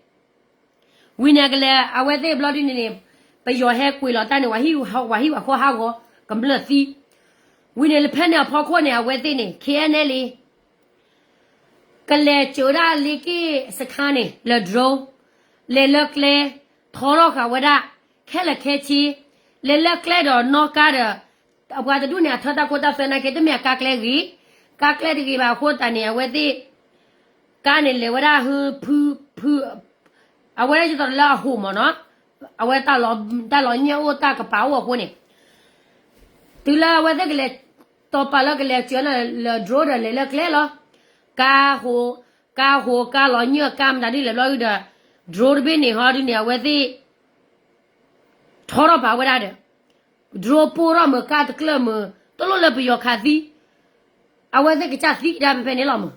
ဝံၤန့ၣ်ကလဲၤ အဝဲသ့ၣ်ဘျီဒုန့ၣ်န့ၣ် ပယီၤဟဲကွံာ်လီၤတၢ်န့ၣ် ဝၤဟံၣ်ဝၤဃီဟးဂီၤ ကမျၢၢ်သံ. ဝံၤန့ၣ်လၢဖဲန့ၣ်အဖီခိၣ်န့ၣ် အဝဲသ့ၣ်န့ၣ် ခဲအံၤန့ၣ်လံ ကလဲၤစၢၤဝဲဒၣ်လ့က့ၣ်စခါန့ၣ် လၢ drone လဲၤလၢကျဲ ထီထီၣ်ဃာ်ဝဲဒၣ် ခဲလၢာ်ခဲဆ့ လဲၤလၢကျဲဒီးနီၣ်ကါဒီး အပှၤတဒူၣ်န့ၣ် အထၢတၢ်ခိတၢ်သွဲနာ်က့ တမ့ၢ်အကါကျဲဂ့ၤ, ကါကျဲတဂ့ၤဘၣ်အဃိသတးန့ၣ် အဝဲသ့ၣ် ကါန့ၣ်လဲၤဝဲဒၣ်ဟၢဖုဖု အဝဲဒၣ်ယသိးလၢအဟိၣ်မးနီၤ, အဝဲတၢ်လီၤညၣ်အိၣ်တၢ်ကပၤအိၣ်အဃိန့ၣ် တုၤလၢအဝဲသ့ၣ်ကလဲၤ တီၤပာ်လၢကလဲၤစၢၤန့ၣ်လၢ drone ဒီးလဲၤလၢကျဲလီၤ. ကါဟိး ကါဟိး ကါလီၤညၣ် ကါမတၤဒ်လဲၣ်ဘျီဒုဒီး drone တဘ့ၣ်န့ၣ်ဟီဒုန့ၣ် အဝဲသ့ၣ် ထီထီၣ်ပာ်ဝဲဒၣ်ဒီး drone ပိၢ်ထီၣ်မုာ် ကါတကျၢၢ်မုာ် တလိၣ်လၢပယီၤခးသံ, အဝဲသ့ၣ်ကစၢ်သံကဒါဖဲဖဲန့ၣ်လီၤမုာ်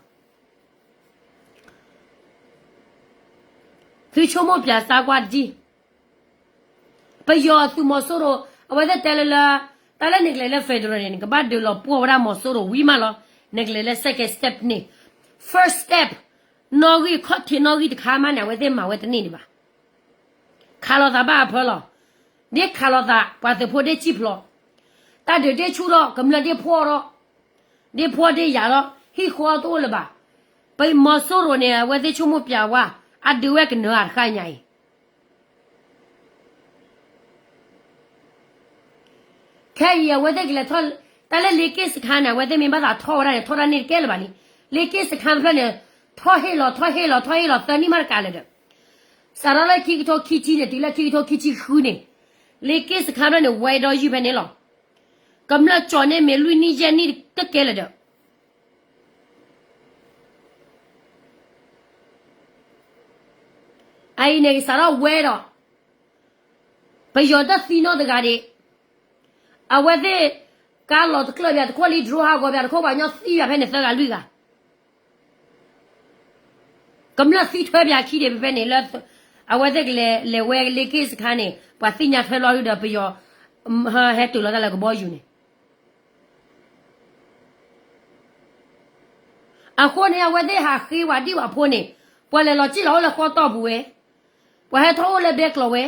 သုဆိကမိၣ်ပၠးစါကွၢ်တက့ၢ်. ပယီၤအသုးမီၤစိရိၤ အဝဲသ့ၣ်တဲလၢလၢ တၢ်လၢနကလဲၤလၢ federal န့ၣ် နကဘၣ်ဒုးလီၤပှီၢ်ဝဲဒၣ်မီၤစိရိၤဝံၤမးလီၤ. နကလဲၤလၢ second step န့ၣ် first step နီၣ်ဂံၢ်ခီၣ်ထံးနီၣ်ဂံၢ်တခါမးန့ၣ် အဝဲသ့ၣ်မၤဝဲတန့ၢ်ဒံးဘၣ်. ခးလိာ်သးဘၣ်အဖၢလီၤ. ဒ်ခးလိာ်သး ပှၤသုးဖိဒ်စံၣ်ဖျိး, တၢ်ဒုးဒ်ဆူၣ်ထီၣ် ကမျၢၢ်ဒ်ဖှီၣ်ထီၣ်, ဒ်ဖှီၣ်ဒ်ယာ်ထီၣ် ဟံၣ်ဃီတအိၣ်လၢၤဘၣ်. ပမီၤစိရိၤန့ၣ် အဝဲသ့ၣ်ဆိကမိၣ်ပၠးဝဲ အဒုးဝဲကနၢၤအတဃၣ်ညါအံၤ ခဲအံၤအဝဲသ့ၣ်ကလဲၤထီၣ် တၢ်လၢလ့က့ၣ်စခါန့ၣ် အဝဲသ့ၣ်မ့ၢ်ဘၣ်သးထီၣ်ဝဲဒၣ်န့ၣ် ထီၣ်တၢ်န့ၢ်တကဲလၢၤဘၣ်လံ. လ့က့ၣ်စခါတဖျၢၣ်န့ၣ် ထီၣ်ဟ့ၣ်လီၤ ထီၣ်ဟ့ၣ်လီၤ ထီၣ်ဟ့ၣ်လီၤ သၢနံၣ်မးတကးလၢၤဒီး စးထီၣ်လၢခံကထိခံဆံန့ၣ် တုၤလၢခံကထိခံဆံဃုန့ၣ် လ့က့ၣ်စခါတဖျၢၣ်န့ၣ် ဝဲဒီးယုၢ်ဖဲန့ၣ်လီၤ. ကမျၢၢ်ကၠီၤန့ၢ်မ့ၢ်လွံၢ်နံၣ်ယဲၢ်နံၣ်တကဲလၢၤဒီး အအံၤန့ၣ် ကစးထီၣ်ဝဲဒီး ပယီၤတသံနီတဂၤဒံး, အဝဲသ့ၣ် ကါလီၤတကျၢၢ်ပၠးတခိၣ်လံ drone ဟးဂီၤပၠးတခိၣ် ပှၤကညီသံပၠးဖဲန့ၣ်သၢဂၤလွံၢ်ဂၤ, ကမျၢၢ်သံထွဲပၠးခံဒံးဖဲဖဲန့ၣ်လၢ အဝဲသ့ၣ်ကလဲၤလဲၤဝဲလ့က့ၣ်စခါန့ၣ် ပှၤသ့ၣ်ညါထွဲလီၤဒုဒီးပယီၤ ဟဲတုၤလီၤတၢ်လၢကဘီယူၤန့ၣ် အဃိန့ၣ် အဝဲသ့ၣ်ဟးဃ့ဝဲဒံၣ်ဝဲဖိန့ၣ် ပှၤလဲၤလီၤစံၣ်လီၤအိၣ်လၢဃီတီၢ်ပူၤဝဲ, ပှၤဟဲထီၣ်အိၣ်လၢဘဲကျိးဝဲ,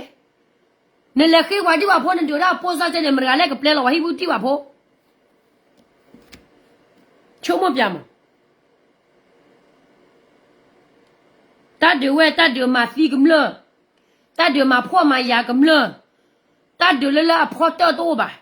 နလဲၤဃ့ဝဲဒံၣ်ဝဲဖိ နဒုးဒၣ်ပိၢ်စၢ်ကဲန့ၣ် မတၤတဂၤလဲၣ်ကပျဲလီၤဝဲဟံၣ်ပူၤဒံၣ်ဝဲဖိ, ဆိကမိၣ်ပၠးမး, တၢ်ဒုးဝဲ တၢ်ဒုးမၤသံကမျၢၢ်, တၢ်ဒုးမၤဖှီၣ်မၤယာ်ကမျၢၢ်, တၢ်ဒုးလၢလၢအဖီတၢၢ်တအိၣ်ဘၣ်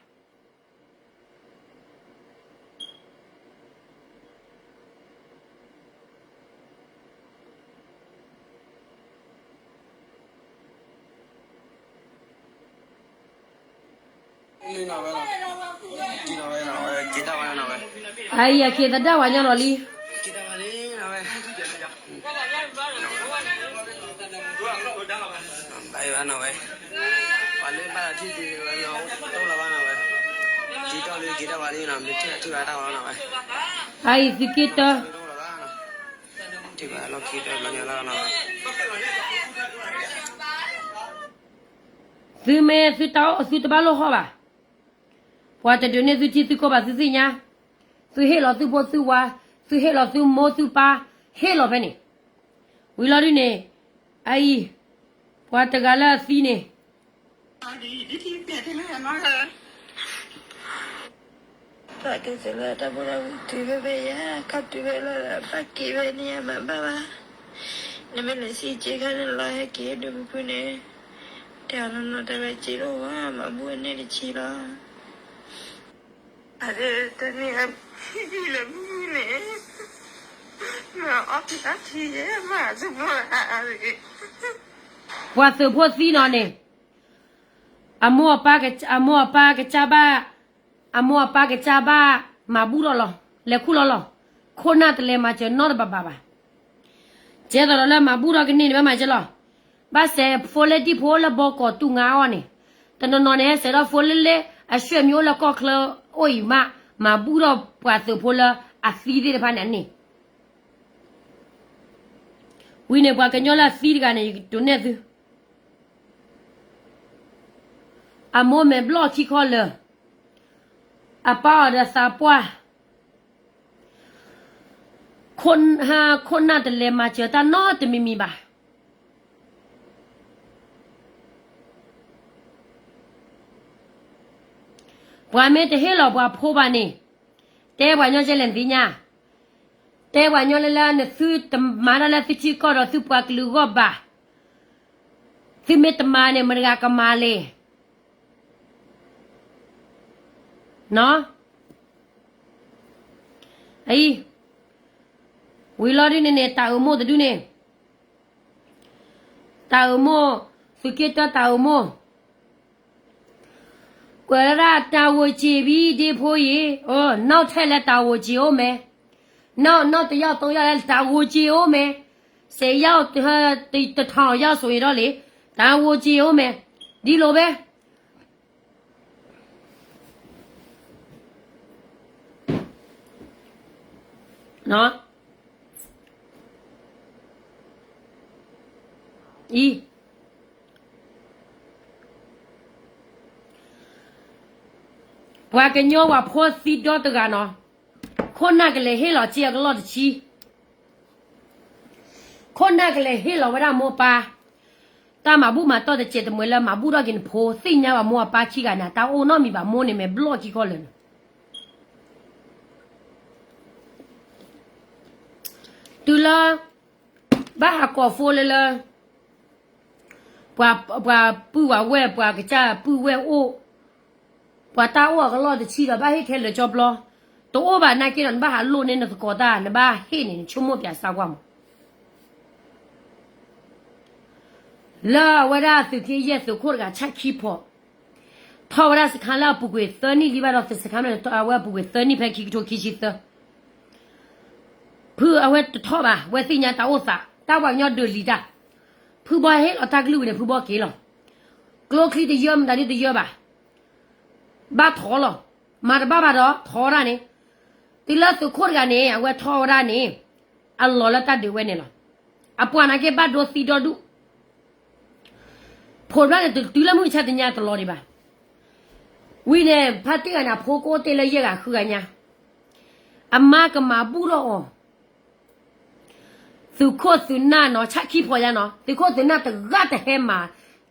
အံၤ အက့ၤသဒၣ်ဝဲညီလီၤလံ. ဘၣ်အံၤဘၣ်နီၤဝဲ, ပှၤလၢဘၣ်လီၤထံၣ်သုလီၤအိၣ်တအိၣ်လီၤဘၣ်နီၤဝဲ, က့ၤထီၣ်လံက့ၤထီၣ်ဝဲလံနီၤ မ့ၢ်ထံၣ်ထံၣ်ဘၣ်တၢ်ဝဲလီၤနီၤဝဲ, အအံၤသုက့တၢ ထံၣ်ဘၣ်လီၢ်ခံတဘျီညါလီၤနီၤဝဲ, သုမ့ၢ်သုတၢ်အိၣ်သုတဘၣ်လိၣ်ဟီၣ်ဘၣ်, ပှၤတဒုးန့ၢ်သုထံသုကီၢ်ဘၣ်သုသ့ၣ်ညါ, သုဟ့ၣ်လီၤသုဖိသုဝၤ, သုဟ့ၣ်လီၤသုမိၢ်သုပၢ်, ဟ့ၣ်လီၤဖဲန့ၣ်, ဝံၤလီၤဒုန့ၣ်, အအံၤ, ပှၤတဂၤလၢအသံန့ၣ် ဘၣ်က့ၤစၢၤလၢတၢ်ဖိတၢ်လံၤတုၤဖဲဖဲယဲ, ခီတုၤဖဲလၢဘၣ်က့ၤဖဲန့ၣ် မၤဘၣ်ဘၣ်, နမ့ၢ်လဲၤစံၣ်က့ၤခါန့ၣ်လီၤဟဲက့ၤဒုးဖုဖုန့ၣ်, တဲအီၤနီၢ်နီၢ်တဲဝဲက့ၤလိာ်ဝဲ မၤဘူၣ်အန့ၣ်တဆံလီၤ, အတန့ၢ်အဖံလၢဖုဖုန့ၣ်, မၤအီၣ်ဖံအီထံယဲမၤသဘိအါအါတဂ့ၤ, ပှၤသုးဖိသံနီၤန့ၣ် အမိၢ်အပၢ်ကစၢ်ဘၣ်, အမိၢ်အပၢ်ကစၢ်ဘၣ်, မၤဘူၣ်ထီၣ်လီၤ, လဲၤခူၣ်လီၤလီၤ, ခိၣ်နၢ်တလဲၤမၤစၢၤနီတဘၣ်ဘၣ်ဘၣ်, ကဲသိးဒီးလၢမၤဘူၣ်ထီၣ်ကန့ၢ်န့ၣ် ဘၣ်မၤစၢၤလီၤ, ဘၣ်စဲးဖိလၢဒံၣ်ဖိအိၣ်လၢဘီကီၢ်တူၢ်ငါအီၤန့ၣ်, တနီၤနီၤန့ၣ် ဟဲစဲးထီၣ်ဖိလၢလၢ အဆွေမျိုးအိၣ်လၢကီၢ်ချၢအိၣ်အံၤမး, မၤဘူၣ်ထီၣ်ပှၤသုးဖိလၢအသံသ့ၣ်တဖၣ်န့ၣ်န့ၣ် ဝံၤန့ၣ်ပှၤကညီလၢအသံတဂၤန့ၣ် ယကဒုးနဲၣ်သု, အမိၢ်မဲာ်ဘျီၣ်ခံခီလၢာ်, အပၢ်အီၤဒီးသးပှၢ်, ခိၣ်နၢ်တလဲၤမၤစၢၤတၢ်နီတမံၤမံၤဘၣ်, ပှၤမ့ၢ်တဟ့ၣ်လီၤပှၤဖိဘၣ်န့ၣ်, တဲပှၤညီကဲလဲၣ်နသ့ၣ်ညါ, တဲပှၤညီလၢလၢနသုတမၤတၢ်လၢသုထံကီၢ်ဒီးသုပှၤကလုာ်အဂီၢ်ဘၣ်, သုမ့ၢ်တမၤန့ၣ် မတၤတဂၤကမၤလဲၣ်, နီၤ, အံၤ, ဝံၤလီၤဒုန့ၣ်န့ၣ် တၢ်အၢမိၢ်တဒုန့ၣ်, တၢ်အၢမိၢ်, သုးက့တၢတၢ်အၢမိၢ်, ကွဲးလၢဒၣ်တၢ်ဂိၢ်စ့ၤဘံဒ့ဖိအံၤ, နီၣ်ထဲလဲၣ်တၢ်ဂိၢ်စ့ၤအိၣ်မဲ, နီၣ်နီၣ်တယီၢ်တိယီၢ်လဲၣ်တၢ်ဂိၢ်စ့ၤအိၣ်မဲ, စဲးယီၢ်, တထီၣ်ယီၢ်ဆိးအံၤဒီးလံ, တၢ်ဂိၢ်စ့ၤအိၣ်မဲ, ဒ်လိာ်ဖဲ အံၤ, ပှၤကညီဝဲဖိသံဒီတဂၤနီၤ, ခိၣ်နၢ်ကလဲၤဟ့ၣ်လီၤစ့အကလီၢ်တဆံ, ခိၣ်နၢ်ကလဲၤဟ့ၣ်လီၤဝဲဒၣ်မိၢ်ပၢ်, တၢ်မၤဘူၣ်မၤတီၢ်တစဲးတမှဲၤလၢမၤဘူၣ်ထီၣ်က့ၤနဖိ, သ့ၣ်ညါဘၣ်မိၢ်အပၢ်ခံဂၤန့ၣ် တၢ်အိၣ်နီတမံၤဘၣ်, မိၢ်န့ၣ်မဲာ်ဘျီၣ်ခံခီလၢာ်န့ၣ် တုၤလၢ ဘၣ်ဟးကိးဖိလၢလၢ ပှၤပုၢ်ဝဲၢ် ပှၤကစၢ်ပုၢ်ဝဲၢ်အိၣ်, ပှၤတၢ်အိၣ်အကလီၢ်တဆံဒီး ဘၣ်ဟ့ၣ်ခဲလၢာ်ကၠီပျီ, တအိၣ်ဘၣ်နာ်က့ဒီး နဘၣ်ဟးလိၣ်န့ၢ်နသကိးတၢ်, နဘၣ်ဟ့ၣ်န့ၣ် နဆိကမိၣ်ပၠးစၢ်ကွၢ်မး. လၢအဝဲဒၣ်သုးက့ယဲၢ်သုးခိၣ်တဂၤ ဆၣ်ခံဖီး ထီၣ်ဝဲဒၣ်စခါလၢအပူၤကွံာ်သၢနံၣ်လံဘၣ်ဒီး သုးစခါမ့ၢ်အဝဲအပူၤကွံာ်သၢနံၣ်ဖဲခံကထိခံဆံသၢ, ဖုအဝဲတထီၣ်ဘၣ်, ဝဲသ့ၣ်ညါတၢ်အိၣ်သး, တၢ်ပှၤကညီဒုးလံၤတၢ်, ဖုဘီဟ့ၣ်လီၤတၢ်ကလုၢ်ဝံၤန့ၣ် ဖုဘီက့ၤလီၤ. ကျိချံတယၢမတၤဒုတယၢဘၣ်, ဘၣ်ထီၣ်လီၤ, မၤတဘၣ်ဘၣ်ဒီးထီၣ်ဝဲဒၣ်န့ၣ်, တုၤလၢသုးခိၣ်တဂၤန့ၣ် အဝဲထီၣ်ဝဲဒၣ်န့ၣ်, အလီၢ်လၢတၢ်ဒုးဝဲန့ၣ်လီၤ. အပှၤနာ်က့ဘၣ်ဒိသံဒီဒူၣ် ဖိတဖၣ်န့ၣ် တုၤလၢမုၢ်ဆါတနံၤတလီၤဒံးဘၣ်. ဝံၤန့ၣ် ဖါတံၢ်ဂၤန့ၣ် အဖိကအိၣ်တ့ၢ်လၢယဲၢ်ဂၤဃုဂၤညါ, အမါကမၤဘူၣ်ထီၣ်အီၤ, သုးခိၣ်သုးနၢ်နီၤ ဆၣ်ခံဖီးယါနီၤ သုးခိၣ်သုးနၢ်တဂၤတဟဲမၤ,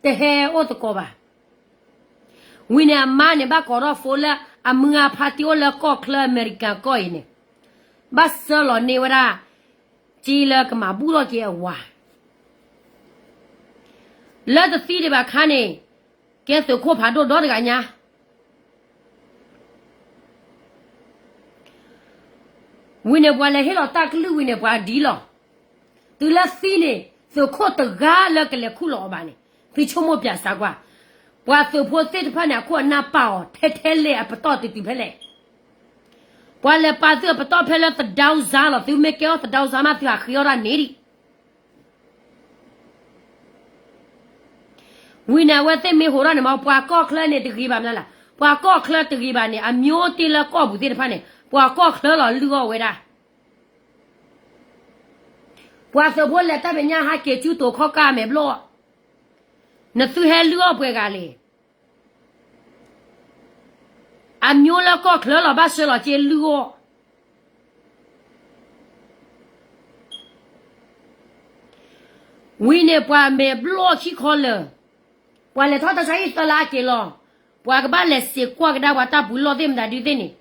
တဟဲအိၣ်သကိးဘၣ်. ဝံၤန့ၣ်အမါန့ၣ် ဘၣ်ကိးထီၣ်ဖိလၢအမုၢ်ဂၤဖါတံၢ်အိၣ်လၢကီၢ်ချၢအမဲရကၤကီၢ်အံၤန့ၣ်, ဘၣ်ဆှၢလီၤန့ၢ်ဝဲဒၣ် စ့လၢကမၤဘူၣ်ထီၣ်က့ၤအဝၤ လၢတသံဒံးဘၣ်ခါန့ၣ်, ကဲသုးခိၣ်ဖးဒိၣ်ဒီတဂၤညါ. ဝံၤန့ၣ်ပှၤလဲၤဟ့ၣ်လီၤတၢ်ကလုၢ်ဝံၤန့ၣ် ပှၤဒ်လီၤ. တုၤလၢသံန့ၣ် သုးခိၣ်တဂၤလၢကလဲၤခူၣ်လီၤအီၤဘၣ်န့ၣ်, သုဆိကမိၣ်ပၠးစၢ်ကွၢ်, ပှၤသုးဖိသ့ၣ်တဖၣ်န့ၣ် အခိၣ်အနၢ်ပာ်အီၤထဲထဲလဲၣ် အပတီၢ်တုၤတုၤဖဲလဲၣ်. ပှၤလဲၤပာ်သုးအပတီၢ်ဖဲလၢသဒါစါလီၤ, သုမ့ၢ်ကဲအီၣ်သဒါစါမး သုဟးဃ့အီၣ်တၢ်န့ၣ်ဒံး. ဝံၤန့ၣ် အဝဲသ့ၣ်မ့ၢ်ဟိးထီၣ်န့ၣ်မ့ၢ် ပှၤကီၢ်ချၢန့ၣ်တဂ့ၤဘၣ်မနုၤလဲၣ်, ပှၤကီၢ်ချၢတဂ့ၤဘၣ်န့ၣ် အမျိုးတ့လၢကီၢ်ပူၤသ့ၣ်တဖၣ်န့ၣ် ပှၤကီၢ်ချၢလီၤလုၢ်အီၣ်ဝဲဒၣ် ပှၤသုးဖိလဲၤတၢ်မဲာ်ညါဟးက့ၤကၠူတိၤခီၣ်ကၢ်အမဲာ်ဘျီၣ်, နသုဟဲလုၢ်အီၣ်ပှဲၤဂၤလဲၣ်. အမျိုးလၢကီၢ်ချၢလီၤဘၣ်ဆၢလီၤက့လုၢ်အီၣ် ဝံၤန့ၣ်ပှၤမဲာ်ဘျီၣ်ခံခီလၢာ်, ပှၤလဲၤထီၣ်တၢ်ဆါဟံၣ်သၢလါက့ၤလီၤ, ပှၤကဘၣ်လဲၤစံးကွၢ်ကဒါပှၤတၢ်ပူၤလီၢ်သ့ၣ်မတၤဒုသ့ၣ်န့ၣ်,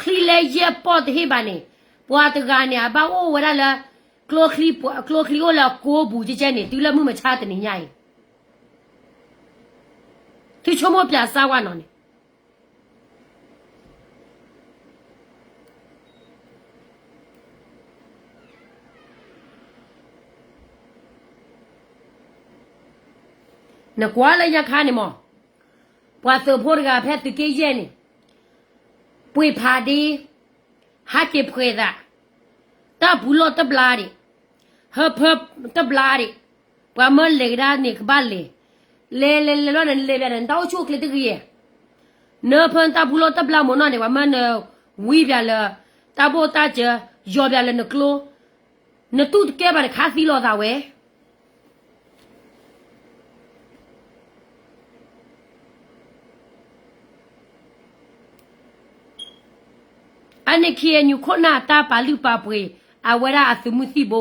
ချံလဲယဲၢ်ပီၢ်တဟ့ၣ်ဘၣ်န့ၣ်, ပှၤတဂၤန့ၣ် အဘၣ်အိၣ်ဝဲဒၣ်လၢ ကျိချံအိၣ်လၢအကိပူၤကဲကဲန့ၣ် တုၤလၢမုၢ်မဆါတနံၤညါအံၤ သုဆိကမိၣ်ပၠးစၢ်ဝဲနီၤန့ၣ် နကွၢ်လၢညါခါန့ၣ်မး, ပှၤသုးဖိတဂၤဖဲသုးက့ယဲၢ်န့ၣ်, ပှ့ၤဖးဒ့, ဟးက့ၤဖှဲးသး, တၢ်ပူၤလီၢ်တဘျါဒံး, ဟၢဖၢတဘျါဒံး, ပှၤမၢလဲၤကဒါန့ၣ်ကဘၣ်လဲၤ, လဲၤလဲၤလဲၤလီၤန့ၣ် နလဲၤဘၣ်န့ၣ် နတၢ်အိၣ်ဆူၣ်အိၣ်ချ့တဂ့ၤ, နၢဖၢနတၢ်ပူၤလီၢ်တဘျါမ့ၢ်နီၢ်န့ၣ် ပှၤမၢနဝံဘၣ်လၢ တၢ်ဘိၣ်တၢ်စၢၤ, ယီၤဘၣ်လၢနကျိ, နတူၢ်တကဲဘၣ်န့ၣ်ခးသံလိာ်သးဝဲ အန့ၣ် KNU ခိၣ်နၢ်တၢ်ပာ်လုၢ်ပာ်ပှ့ၤ အဝဲဒၣ်အသုးမုၢ်သံၣ်ဘိ,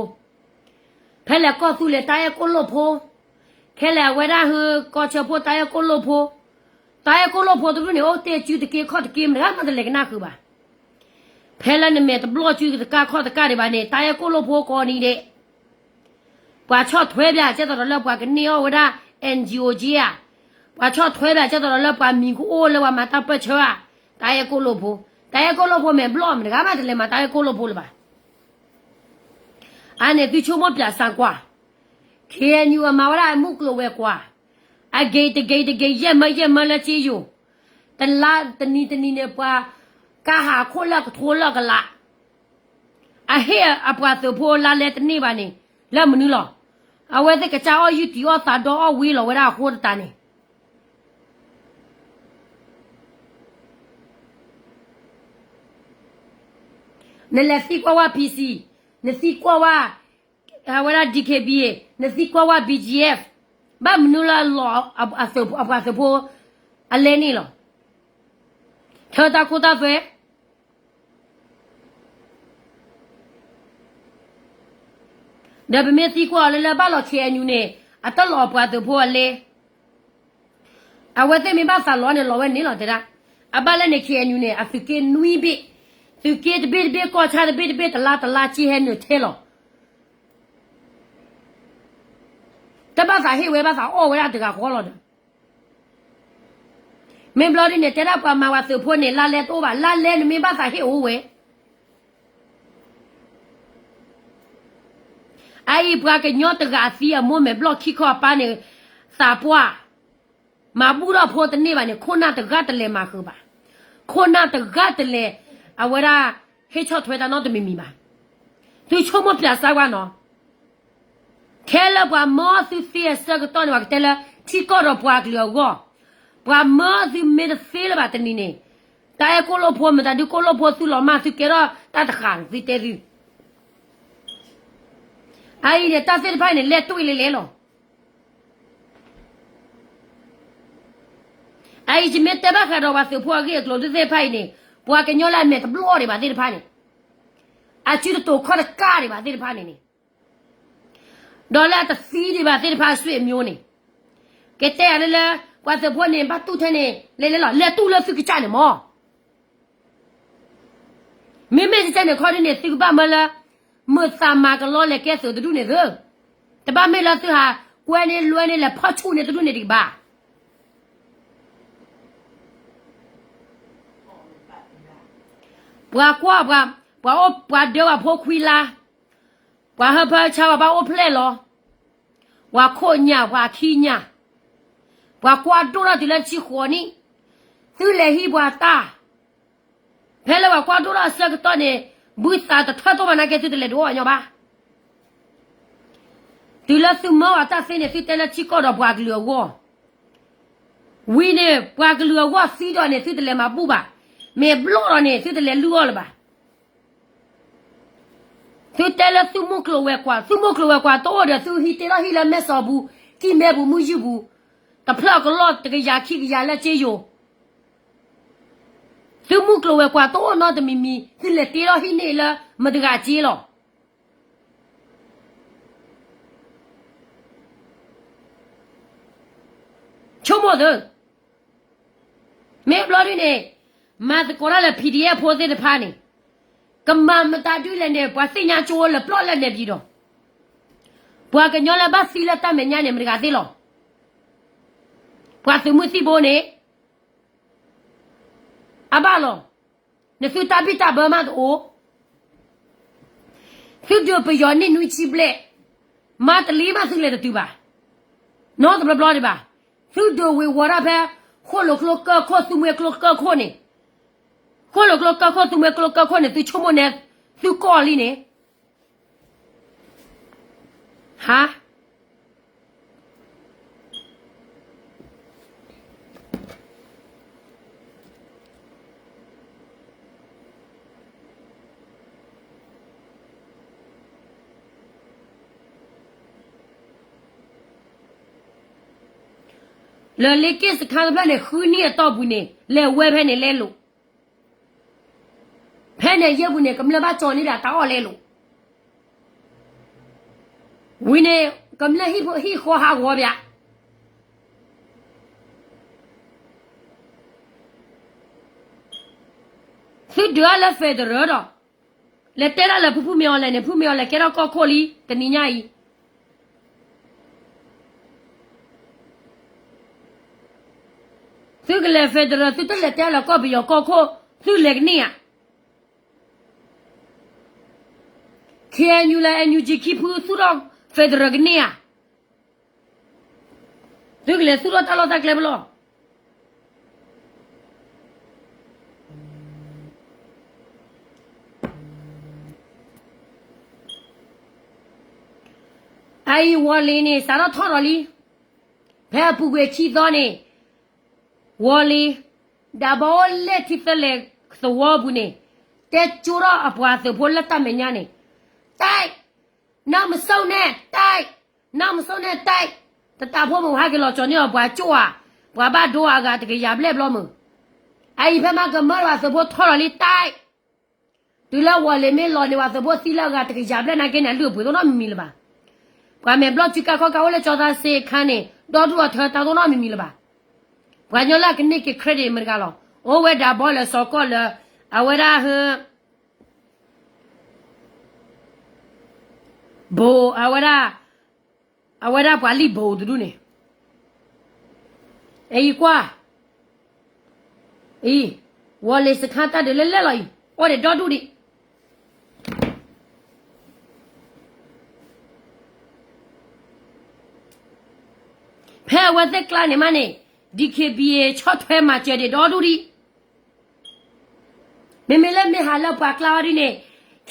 ဖဲလဲၣ်ကီၢ်သူလ့ၤတၢ်အဲၣ်ကိၣ်လိၣ်ဖိ, ခဲလၢာ်အဝဲဒၣ်ဟၢကီၢ်ဆၢဖိတၢ်အဲၣ်ကိၣ်လိၣ်ဖိ, တၢ်အဲၣ်ကိၣ်လိၣ်ဖိတဒူၣ်န့ၣ် အိၣ်တ့ၢ်စုတက့ခီၣ်တက့မတၤဂၤမးတလဲၤကနၣ်ဃုာ်ဘၣ်. ဖဲလၢနမဲာ်တဘျီၣ်စုတကၢ်ခီၣ်တကၢ်ဒံးဘၣ်န့ၣ် တၢ်အဲၣ်ကိၣ်လိၣ်ဖိကိးနံၤဒဲး ပှၤဆီၣ်ထွဲဘၣ်ကဲသိးဒီးလၢပှၤကန့ၢ်အီၣ်ဝဲဒၣ် NGO က့ဧါ, ပှၤဆီၣ်ထွဲဘၣ်ကဲသိးဒီးလၢပှၤမံၤကအိၣ်လၢပှၤမၤတၢ်ပၢၢ်ဆၢဧါ, တၢ်အဲၣ်ကိၣ်လိၣ်ဖိ, တၢ်အဲၣ်ကိၣ်လိၣ်ဖိမဲာ်ဘျီၣ်မတၤဂၤမးတလဲၤမၤတၢ်အဲၣ်ကိၣ်လိၣ်ဖိလၢၤဘၣ်. အန့ၣ်သုဆိကမိၣ်ပၠးစၢ်ကွၢ်, KNU အမၤဝဲဒၣ်အမုၢ်ကျိၤဝဲၤကွာ်, အဂ့ၤတဂ့ၤတဂ့ၤ ယဲၢ်မၢယဲၢ်မၢလၢက့ယိာ်, တလါတနံၤတနံၤန့ၣ် ပှၤကါဟးအခိၣ်လၢကထိလၢကလး, အဟ့ၣ်အပှၤသုးဖိလါလဲတန့ၢ်ဘၣ်န့ၣ် လၢမနုၤလီၤ. အဝဲသ့ၣ်ကစၢ်အီၣ်ယုၢ်တံၤအီၣ်သးဒီအီၣ်ဝံၤလီၤဝဲဒၣ်အဃိသတးန့ၣ် နလဲၤသံကွၢ်ဝဲ PC, နသံကွၢ်ဝဲ အဝဲဒၣ် DKBA, နသံကွၢ်ဝဲ BGF, ဘၣ်မနုၤလၢအလီၤအပှၤသုးဖိအလဲန့ၣ်လီၤ. ထၢတၢ်ခိတၢ်သွဲ ဒီးပမ့ၢ်သံကွၢ်အီၤလၢလၢဘၣ်လီၤ KNU န့ၣ် အတလီၤပှၤသုးဖိအလဲ, အဝဲသ့ၣ်မ့ၢ်ဘၣ်သးလီၤန့ၣ် လီၤဝဲန့ၣ်လီၤတဲဒၣ်, အဘၣ်လၢန့ၣ် KNU န့ၣ် အသုးက့နွံဘ့ၣ်, သုးက့တဘ့ၣ်တဘ့ၣ်ကီၢ်ဆၣ်တဘ့ၣ်တဘ့ၣ်တလါတလါက့ဟဲနုာ်ထဲလီၤ. တဘၣ်သးဟ့ၣ်ဝဲဘၣ်သးအီၣ်ဝဲဒၣ်တဂၤဃီလီၤဒီး မ့ၢ်ဘျီဒ်န့ၣ် တဲဒၣ်ပှၤမၤဝဲသုးဖိန့ၣ် လါလဲတအိၣ်ဘၣ်, လါလဲနမ့ၢ်ဘၣ်သးဟ့ၣ်အိၣ်ဝဲ. အအံၤပှၤကညီတဂၤအသံအမိၢ်မဲာ်ဘျီၣ်ခံခီအပၢ်န့ၣ် သးပှၢ်, မၤဘူၣ်ထီၣ်ဖိတန့ၢ်ဘၣ်န့ၣ် ခိၣ်နၢ်တဂၤတလဲၤမၤဃုာ်ဘၣ်, ခိၣ်နၢ်တဂၤတလဲၤ အဝဲဒၣ် ဟ့ၣ်ဆီၣ်ထွဲတၢ်နီတမံၤမံၤဘၣ်. သုဆိကမိၣ်ပၠးစၢ်ကွၢ်နီၤ ခဲလၢပှၤမၢသုသ့အဆၢကတီၢ်န့ၣ် ပှၤကတဲလၢ ထံကီၢ်ဒီးပှၤကလုာ်အဂီၢ်, ပှၤမၢသုမ့ၢ်တသ့လၢၤဘၣ်တနံၤန့ၣ်, တၢ်အဲၣ်ကိၣ်လိၣ်ဖိမတၤဒုကိၣ်လိၣ်ဖိသုလီၤမၢ်သုကဲထီၣ်တၢ်တဃာ်န့ၣ် သုတဲသု, အအံၤန့ၣ် တၢ်သ့ၣ်တဖၣ်အံၤန့ၣ် လဲၢ်တွံၢ်လဲၢ်လဲၢ်လီၤ. အအံၤယမ့ၢ်တဲဘၣ်ဃးဒီးပှၤသုးဖိအဂ့ၢ်အကျိၤဒုသ့ၣ်တဖၣ်အံၤန့ၣ်, ပှၤကညီလၢအမဲာ်တဘျီၣ်ဒံးဘၣ်သ့ၣ်တဖၣ်န့ၣ်, အစုတတိၤခီၣ်တကၢ်ဒံးဘၣ်သ့ၣ်တဖၣ်န့ၣ်န့ၣ်, ဒီးလၢအတသံဒံးဘၣ်သ့ၣ်တဖၣ်အဆွေမျိုးန့ၣ်, ကတဲယၤလၢလၢ ပှၤသုးဖိန့ၣ် ဘၣ်တူၢ်ထဲန့ၣ် လဲၤလဲၤလီၤ လဲၤတူၢ်လၢသုကစၢ်န့ၣ်မး မ့မ့ၢ်ကစၢ်န့ၣ်ခီဒ်န့ၣ် သုကဘၣ်မၢလၢ မုာ်သးမၤကလီလဲၤကဲသုးတဒူၣ်န့ၣ်သု, တဘၣ်မ့ၢ်လၢသုဟးကွဲန့ၢ်လွဲန့ၢ်လဲၤဖီၣ်ဆူၣ်န့ၢ်တဒူၣ်န့ၣ်တက့ၢ်ဘၣ်. ပှၤကွၢ်ပှၤ, ပှၤအိၣ်ပှၤဒၢပှၤဖိခွံလါ, ပှၤဟၢဖၢဆါပှၤဘၣ်အိၣ်ဖျဲၣ်လီၤ, ပှၤခိၣ်ညၣ်ပှၤခံညၣ်, ပှၤကွၢ်ဒိၣ်ထီၣ်တုၤလၢတဆံဃိးနံၣ်, သုလဲၤဟံးပှၤတၢ်, ဖဲလၢပှၤကွၢ်ဒိၣ်ထီၣ်အဆၢကတီၢ်န့ၣ်, ဘုသးတထၢၣ်တိၢ်မးနာ်က့သုတလဲၤဒုးအီၣ်ပှၤညီဘၣ်. တုၤလၢသုမၢပှၤတၢ်သ့န့ၣ် သုတဲလၢထံကီၢ်ဒီးပှၤကလုာ်အဂီၢ်, ဝံၤန့ၣ် ပှၤကလုာ်အဂီၢ်သံဒီးန့ၣ် သုတလဲၤမၤဘူၣ်ဘၣ်. မ့ၢ်ဘျီၣ်ဒီးန့ၣ် သုတလဲၤလုၢ်အီၣ်လၢၤဘၣ်. သုတဲလၢသုမုၢ်ကျိၤဝဲၤကွာ်, သုမုၢ်ကျိၤဝဲၤကွာ်တအိၣ်ဒီး သုဟံးတ့ထီၣ်ဟံၣ်လၢမဲၢ်စီၤပူၤ, ကံၢ်မဲပူၤ, မုၢ်ယုၢ်ပူၤ, တဖျၢၣ်ကလီၢ်တကယၤခံကယၤလၢက့ယိၤ သုမုၢ်ကျိၤဝဲၤကွာ်တအိၣ်နီတမံၤမံၤ သုလဲၤတ့ထီၣ်ဟံၣ်န့ၣ်လၢမတၤတဂၤက့လီၤ. ဆိကမိၣ်သု, မ့ၢ်ဘျီဒုန့ၣ် မၤသကိးတၢ်လၢ PDF ဖိသ့ၣ်တဖၣ်န့ၣ် ကမၤမတၤဒုလဲၣ်န့ၣ် ပှၤသ့ၣ်ညါကၠိလၢပျီၣ်လၢနဲပံၤဒီး ပှၤကညီလၢဘၣ်သံလၢတၢ်မဲာ်ညါန့ၣ် မတၤတဂၤသ့လီၤ. ပှၤသုးမုၢ်သံၣ်ဘိန့ၣ် အဘၣ်လီၤ. နသုတၢ်ဘံၣ်တၢ်ဘၢမးတအိၣ်, သုဒုးပယီၤနံၣ်နွံဆံဘျဲၣ်, မါတလံမးသုလဲၤတတုၤဘၣ်, နီတဘျီဘျီဒံးဘၣ်. သုဒုးဝ့ၤဝီၤတၢ်ဖဲ ဃိၣ်လိာ်ကျိကၢၢ်ခိၣ် သုမှဲကျိကၢၢ်ခိၣ်န့ၣ်, ဃိၣ်လိာ်ကျိကၢၢ်ခိၣ် သုမှဲကျိကၢၢ်ခိၣ်န့ၣ် သုဆိကမိၣ်န့ၣ် သုကီၢ်လံန့ၣ် ဟါ လၢလ့က့ၣ်စခါတဖျၢၣ်န့ၣ် ဃုနံၣ်အတီၢ်ပူၤန့ၣ် လဲၤဝဲဖဲန့ၣ်လဲလိာ်, ဖဲန့ၣ်ယဲၢ်ပူၤန့ၣ် ကမျၢၢ်ဘၣ်ကၠီၤန့ၢ်ဒၣ်တၢ်အီၣ်လဲလိာ်, ဝံၤန့ၣ် ကမျၢၢ်ဟံၣ်ဃီဟးဂီၤပၠး သုဒုးအါလၢ federal ဒီး လဲၤတဲဒၣ်လၢဖုဖုမ့ၢ်အီၤလဲၣ်န့ၣ် ဖုမ့ၢ်အီၤလဲၣ်ကဲထီၣ်ကီၢ်ခိၣ်လံ တနံၤညါအံၤ သုကလဲၤ federal သုတလဲၤတဲလၢကီၢ်ပယီၤကီၢ်ခိၣ် သုလဲၤကန့ၢ်ဧါ. KNU လၢ NUG ခံဖုသူၣ်ထီၣ် federal ကန့ၢ်ဧါ. သုကလဲၤသူၣ်ထီၣ်တၢ်လီၢ်တၢ်ကျဲဖဲလဲၣ်. အအံၤဝီၤလ့ၤန့ၣ် စးထီၣ်ထီၣ်ဒီးလံ. ဖဲအပူၤကွံာ်ခံသီန့ၣ် ဝီၤလ့ၤ ဒၣ်ဘီအိၣ်လဲၣ်ထံသၢလဲၣ်သဝီပူၤန့ၣ် တဲကၠိထီၣ်အပှၤသုးဖိလၢတၢ်မဲာ်ညါန့ၣ် တၢ် နောက်မဆုတ်နဲ့ တိုက်, နောက်မဆုတ်နဲ့ တိုက်, တတၢ်ဖိမုၣ်ဟဲက့ၤလီၤကၠီၤန့ၢ်အီၤပှၤကၠိဧါ, ပှၤဘၣ်ဒိအဂၤတကယၤဘျဲၣ်ဘျီမုၢ်, အအံၤဖဲမၤကမၢဘၣ်သုးဖိထီၣ်လီၤလံ တိုက်, တုၤလၢဝီၤလ့ၤမ့ၢ်လီၤန့ၣ် ပှၤသုးဖိသံလၢအဂၤတကယၤဘျဲၣ်နာ်က့န့ၣ် အလုၢ်အပှ့ၤတအိၣ်နီတမံၤမံၤလၢၤဘၣ်. ပှၤမဲာ်ဘျီၣ်စုကါခီကါအိၣ်လၢကၠီသးစ့ခါန့ၣ် ဒီဒူၣ်အထၢတၢ်တအိၣ်နီတမံၤမံၤလၢၤဘၣ်. ပှၤကညီလၢအကန့ၢ်က့ၤ credit မ့ၢ်တဂၤလီၤ. အိၣ်ဝဲဒၣ်ဘီလၢစီၤကီၢ်လၢ အဝဲဒၣ် ဘိး အဝဲဒၣ်, အဝဲဒၣ်ပှၤလံၣ်ဘိးတဒူၣ်န့ၣ်, အအံၤကွၢ်, အံၤ, ဝီၤလ့ၤစခါတၢ်ဒုးလဲၣ်လဲၣ်လီၤအံၤ, အိၣ်ဒီးဒီဒူၣ်ဒံး ဖဲအဝဲသ့ၣ်ကျါန့ၣ်မးန့ၣ် DKBA ဆီၣ်ထွဲမၤစၢၤဒံးဒီဒူၣ်ဒံး မ့မ့ၢ်လၢမ့ၢ်ဟးလၢပှၤကျါဝဲဒ်န့ၣ်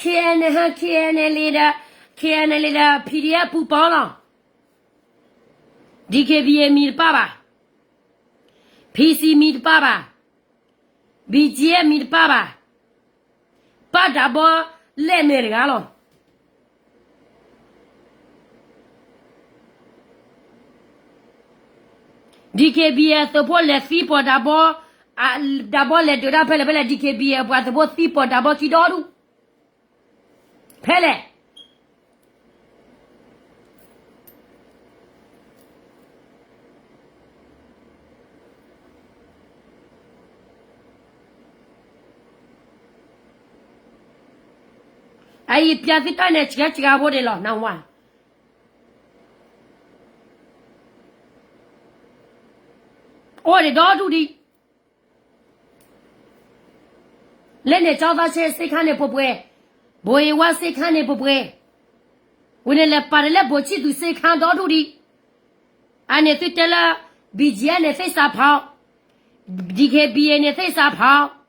KNA ဟဲ KNLA ဒီး KNLA ဒီး PDF ပူၤပီလီၤ. DKBA မံၤတပၣ်ဘၣ်, PC မံၤတပၣ်ဘၣ်, BGF မံၤတပၣ်ဘၣ်, ပၢ်ဒၣ်ဘီလဲၣ်မဲာ်တဂၤလီၤ. DKBA သုးဖိလဲၤသံပိာ်ဒၣ်ဘီ, ဒၣ်ဘီလဲၤဒုးတၢ်ဖဲလဲၣ်ဖဲလဲၣ် DKBA ပှၤသုးဖိသံပိာ်ဒၣ်ဘီခံဒီဒူၣ် ဖဲလဲၣ်. အအံၤပျးသုတၢ်န့ၣ် ဆှဲဆှဲဖိဒံးလီၤ နဝါ, အိၣ်ဒံးဒီဒူၣ်ဒံး လဲၣ်န့ၣ် ကၠီသီဆ့စ့ခါန့ၣ်ပှဲၤပှဲၤ, ဘိးအ့ဝါစ့ခါန့ၣ်ပှဲၤပှဲၤ, ဝံၤန့ၣ်လဲၤပာ်တ့ၢ်လၢဘိးဆံၣ်သူးစ့ခါဒီဒူၣ်ဒံး, အန့ၣ်သုတဲလၢ BGF န့ၣ်သ့ၣ်စးဖီ, DKBA န့ၣ်သ့ၣ်စးဖီ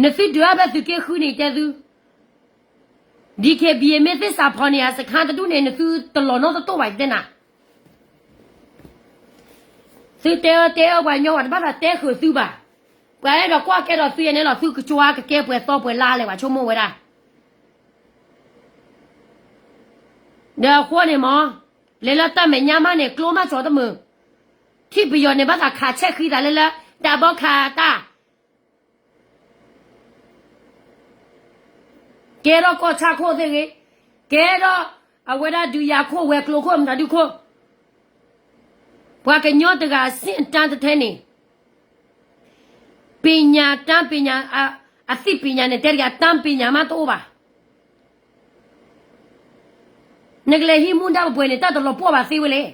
နသုဒုးအါဖဲသုးက့ဃုန့ၣ်တဲသု, DKBA မ့ၢ်သ့ၣ်စးဖီန့ၣ် အစခါတဒူၣ်န့ၣ် နသုတလီၤနီတတိၢ်ဘၣ်တဲနၤ, သုတဲအၢတဲအၢပှၤကညီ ပှၤတဘၣ်သးတဲဃုာ်သုဘၣ်. ပှၤအဲၣ်ဒိးကွၢ်ကဲထီၣ်သုယဲန့ၣ်လီၤ, သုကကွၢ်ကကဲပှဲၤသီပှဲၤလါလဲၣ် ပှၤဆိကမိၣ်ဝဲဒၣ်. ဒီးအဃိန့ၣ်မ့ၢ် လဲၤလၢတၢ်မဲာ်ညါမးန့ၣ် ကျိမးကၠီတမုာ်, ထံၣ်ပယီၤန့ၣ် ဘၣ်သးခးဆဲးဃံသးလၢလၢ တၢ်ဘီခးတၢ် ကဲထီၣ်ကီၢ်ဆၣ်ခိၣ်သ့ၣ်ဂ့ၤ, ကဲထီၣ်အဝဲဒၣ်ဒုးယၤခိၣ်ဝဲၤကျိၤခိၣ်မတၤဒုခိၣ်, ပှၤကညီတဂၤအဆင့်အတန်းတထဲန့ၣ်, ပညာတန်းပညာ, အသိပညာန့ၣ် တဲတဂၤ အတန်းပညာမးတအိၣ်ဘၣ်. နကလဲၤဟံးမူဒါပှဲၤပှဲၤန့ၣ် တၢ်တလီၤပှီၢ်ဘၣ်သ့ဝဲလဲၣ်.